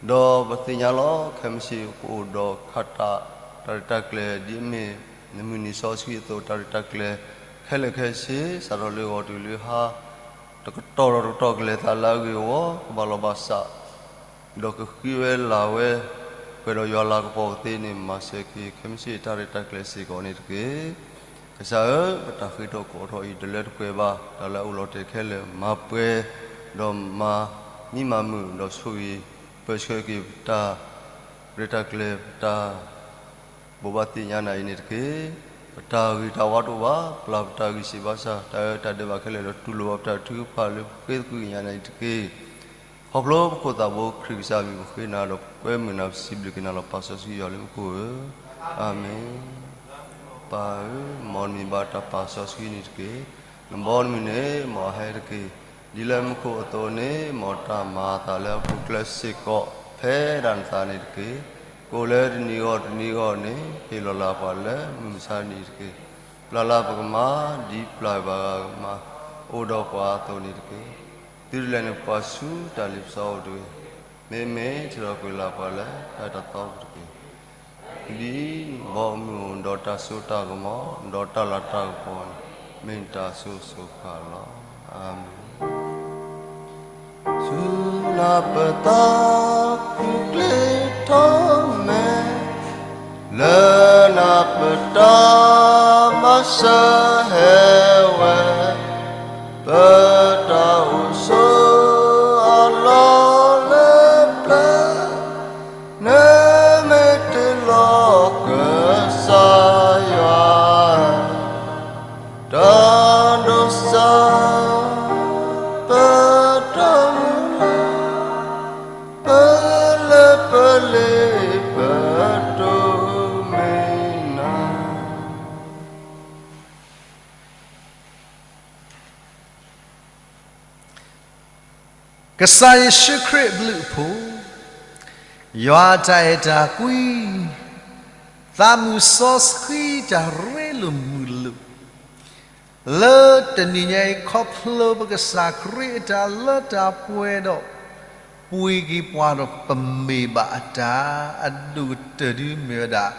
ဒီးပသ့ၣ်ညါလီၤ ခဲမုၢ်ဆ့ၣ်ကအိၣ်ဒီးခးတၢ် တၢ်ရဲၣ်တၢ်ကျဲၤ ဒ်အမ့ၢ်နမုၢ်နံၤစီဆှံအသိး တၢ်ရဲၣ်တၢ်ကျဲၤခဲလၢာ်ခဲဆ့ စးထီၣ်လၢဂီၤတုၤလၢဟါ တကတီၢ်ဒီးတကတီၢ်ကလဲၤသးလၢအဂ့ၢ်အဝီ ကဘၣ်လီၤဘၣ်စး ဒီးကဃ့ဝဲလၤဝဲ ပှဲၤဒီးယွၤလၤကပီၤကသ့န့ၣ် မၤစၢၤက့ၤ ခဲမုၢ်ဆ့ၣ်တၢ်ရဲၣ်တၢ်ကျဲၤစ့ၢ်ကီးန့ၣ်တက့ၢ်. ကစၢ်ဧၢ, ပတၢ်ဃ့ထီၣ်ကိးထီၣ်အံၤ တလၢတပှဲၤဘၣ်, တၢ်လၢအအိၣ်လီၤတဲာ်ခဲလၢာ် မၤပှဲၤ, ဒီးမၤမံမၤမုာ်, ဒီးဆိၣ်ဂ့ၤပၢဆှၢက့ၤပတၢ်ရဲၣ်တၢ်ကျဲၤ ပတၢ် ဘိးဘၣ်သ့ၣ်ညါနၤအံၤန့ၣ်တက့ၢ်. ပတၢ်ဂ့ၤတၢ်ဝါတအိၣ်ဘၣ်, ပျၢ်ပတၢ်ဂံၢ်စၢ်ဘါစၢ်, တၢ်အၢတၢ်ဒၢးဘၣ်ခဲလၢာ်ဒီး တူၢ်လိာ်ဘၣ်ပတၢ်ထုကဖၣ်လၢပဃ့သကွံာ်ကညးနၤအံၤတက့ၢ်. ခီဖျိပခိၣ်သးဘိခရံာ်ကစၢ်မံၤ ပဃ့နၤဒီးပကွဲမုာ်နၤ ပစံးဘျုးက့ၤနၤလီၤ. ပၢ်စီဆှံယွၤလၢမူခိၣ်ဧၢ, အၤမ့ၣ်. ပၢ်ဧၢ, မ်နမံၤဘၣ်တၢ်ပၢ်စီဆှံန့ၣ်တက့ၢ်. နဘီနမုၢ်န့ၣ် မ်အဟဲတက့ၢ်. ဒ်လၢမူခိၣ်အသိးန့ၣ် မ်တၢ်မၤအသးလၢဟီၣ်ခိၣ်ချၢစ့ၢ်ကီး ဖဲဒၣ်နသးန့ၣ်တက့ၢ်. ကအိၣ်လၢတနံၤဂီၢ်တနံၤဂီၢ်န့ၣ် ဟ့ၣ်လီၤလၢပှၤလၢမုၢ်မဆါတနံၤတက့ၢ်. ပျၢ်လၢပကမၤ ဒ်ပျၢ်ဘၣ်ဂၤကမၤ အိၣ်ဒီးပှၤအသိးန့ၣ်တက့ၢ်. သုတလဲၤနုာ်ပှၤဆူတၢ်လ့ပစီအိၣ်တဂ့ၤ. မ့မ့ၢ်ထုးထီၣ်ကွံာ်လၢပှၤလၢတၢ်အဲၣ်တၢ်သီပူၤတက့ၢ်. ဒ်နဘီမုၢ်အိၣ်ဒီးတၢ်စိတၢ်ကမီၤ ဒီးတၢ်လၤတၢ်ကပီၤန့ၣ် မ့ၢ်တၢ်စိၤစိၤဃၣ်ဃၣ်လီၤ. အၤမ့ၣ်. ဆူနၤပသးခုကျ့ထီၣ်မဲာ် လၢနၤပတၢ်မၤစၢၤဟဲဝဲ, ပတၢ်အိၣ်ဆိးအလီၢ်လၢပျၢၤ နမ့ၢ်တ့လီၤကစၢ်ယွၤ တၢ်ဒိးစၢ် ပတၢ်မုၢ်လၢ် ပလၢပလ့ပတိၢ်မ့ၢ်နၤ. ကစၢ်ယ့ၣ်ၡူးခရံာ်အဘျုးအဖှိၣ်, ယွၤအတၢ်အဲၣ်တၢ်ကွံ, သးမုၢ်စီဆှံတၢ်ရ့လိာ်မုာ်လိာ်, လၢတနံၤညါအံၤ ခီဖျိပကစၢ်ခရံာ်အတၢ်လၢတၢ်ပှဲၤဒီး ပှ့ၤက့ၤပှၤဒီးပမ့ၢ်ဘၣ်အတၢ် အဒိၣ်ကတၢၢ်ဒုမ့ၢ်ဝဲဒၣ်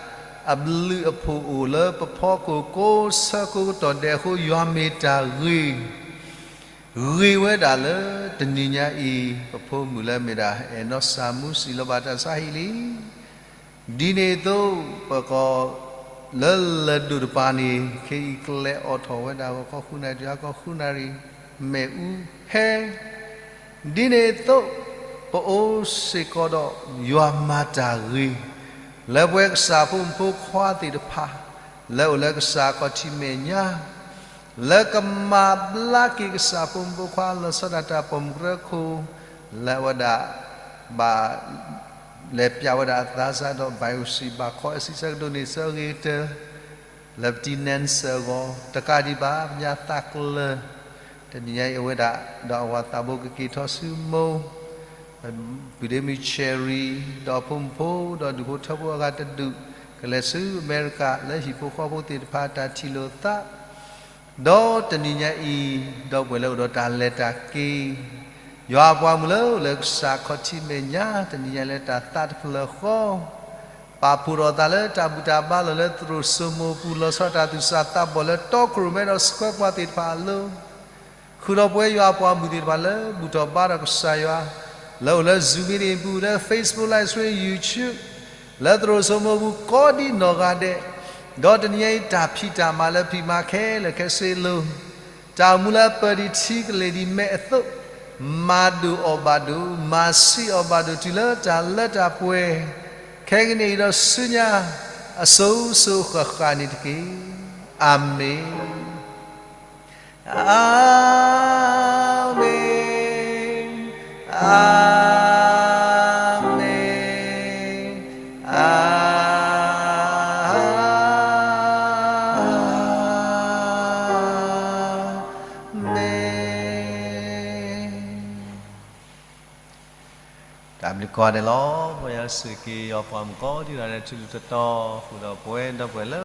အဘျုးအဖှိၣ်အိၣ်လၢပဖီခိၣ်ကိးဆၢကိးကတီၢ်ဒဲးအဃိ ယွၤမ့ၢ်တၢ်ဂ့ၤ ဂ့ၤဝဲဒၣ်လၢတနံၤညါအံၤ ပဖိမုၣ်လၢမ့ၢ်ဒၣ် အဲၣ်နီၢ်စၢ်မူစံးလီၤဘၣ်တၢ်ဆါဟံၣ်လံ. ဒ်န့ၣ်အသိး ပကီၢ်လၢလၢၢ်ဒိၣ်တပၤန့ၣ် ခဲအံၤကျဲအိးထီၣ်ဝဲဒၣ်ဂီၤခီဃုနၣ်ရံၣ် တုၤဟါခီဃုနၣ်ရံၣ် မ့ၣ်အူဟဲ ဒ်န့ၣ်အသိး ပအိၣ်စ့ၢ်ကီးဒီးယွၤမၤတၢ်ဂ့ၤ လၢပဝဲကစၢ်ဖိမုၣ်ဖိခွါသ့ၣ်တဖၣ် လၢအိၣ်လၢကစၢ်ခီၣ်ထံးမဲာ်ညါ လၢကမၤဘျါက့ၤကစၢ်ဖိမုၣ်ဖိခွါ လီၤဆီဒၣ်တၢ်ပိာ်မုၣ်ကရၢခိၣ် လၢအဝဲဒၣ် ဘၣ် လဲၤပျးဝဲဒၣ်အသးစၢ်ဒီး biopsy ဘၣ်ခီအဆံဆၢကဒိၣ်န့ၣ် ဆၢဂ့ၤကတၢၢ် လၢပတံၢ် နၢစၢၣ် အဂီၢ် တကးဒံးဘၣ် ပညါသးကျၢၤ တနံၤညါအံၤအဝဲဒၣ် ဒီးအဝၤသးဘိကက့ၤထီၣ်ဆူမိၢ် ပုၢ်ဒ့မုၣ် Cherry ဒီးအဖိမုၣ်ဖိ ဒီးဒူၣ်ဖိထၢဖိအဂၤတဒူၣ် ကလဲၤဆူအမဲရကၤ လၢဟံၣ်ဖိဃီဖိသ့ၣ်တဖၣ်တၢ်ထံၣ်လိာ်သး ဒီးတနံၤညါအံၤ ဒီပုၢ်ဝဲၢ်လၢအိၣ်ဒီးတၢ်လဲၤတၢ်က့ၤ ယွၤအပှၤမုၣ်လၢအိၣ်လၢကစၢ်ခီၣ်ထံးမဲာ်ညါ တနံၤညါလၢတၢ်သးတဖျၢၣ်ဃီ ပာ်ဖှိၣ်ထီၣ်အသးလၢတၢ်ဘူၣ်တၢ်ဘါလီၢ်လၢသရိာ်စိမိၤပူၤ လီၤဆီဒၣ်တၢ်သူၣ်စၢ်သးဘီၣ်လၢတီခိၣ်ရိၣ်မဲဒီးဆှၢပှၤသ့ၣ်တဖၣ်အလိၤ ဃုာ်ဒီးပဝဲယွၤအပှၤမုၣ်သ့ၣ်တဖၣ်လၢ ဘူၣ်ထီၣ်ဘါထီၣ်ကစၢ်ယွၤ လၢအိၣ်လၢ Zoom meeting ပူၤ လၢ Facebook Live Stream, YouTube လၢသရိာ်စိမိၤပူၤ ကိးဒံနီၢ်ဂၤဒဲး, ဒီးတနံၤညါအံၤတၢ်ဖံးတၢ်မၤလၢဖံးမၤခဲလၢာ်ခဲဆ့အလိၤ, တၢ်အိၣ်မူလၢအပၢၢ်ဒံးထံကလ့ၢ်ဒံးမဲာ်အသိး, မၤဒိၣ်အီၣ်ဘၣ်ဒိၣ်, မၤဆံးအီၣ်ဘၣ်ဒိၣ် တုၤလၢတၢ်လၢတၢ်ပှဲၤ, ခဲကနံၣ်အံၤဒီးဆူညါ အစိၤစိၤဃၣ်ဃၣ်န့ၣ်တက့ၢ်. အၤမ့ၣ်. အၤမ့ၣ်, အၤမ့ၣ်, အၤမ့ၣ်. တၢ်ဘျုးကိးဂၤဒဲးလီၤ. မ်ယွၤဆိၣ်ဂ့ၤက့ၤယွၤပှၤမုၣ်ကိးဒံနီၢ်ဂၤဒဲး ထူးထူးတီၤတီၤ ဃုာ်ဒီးပဝဲဒီပုၢ်ဝဲၢ်လၢ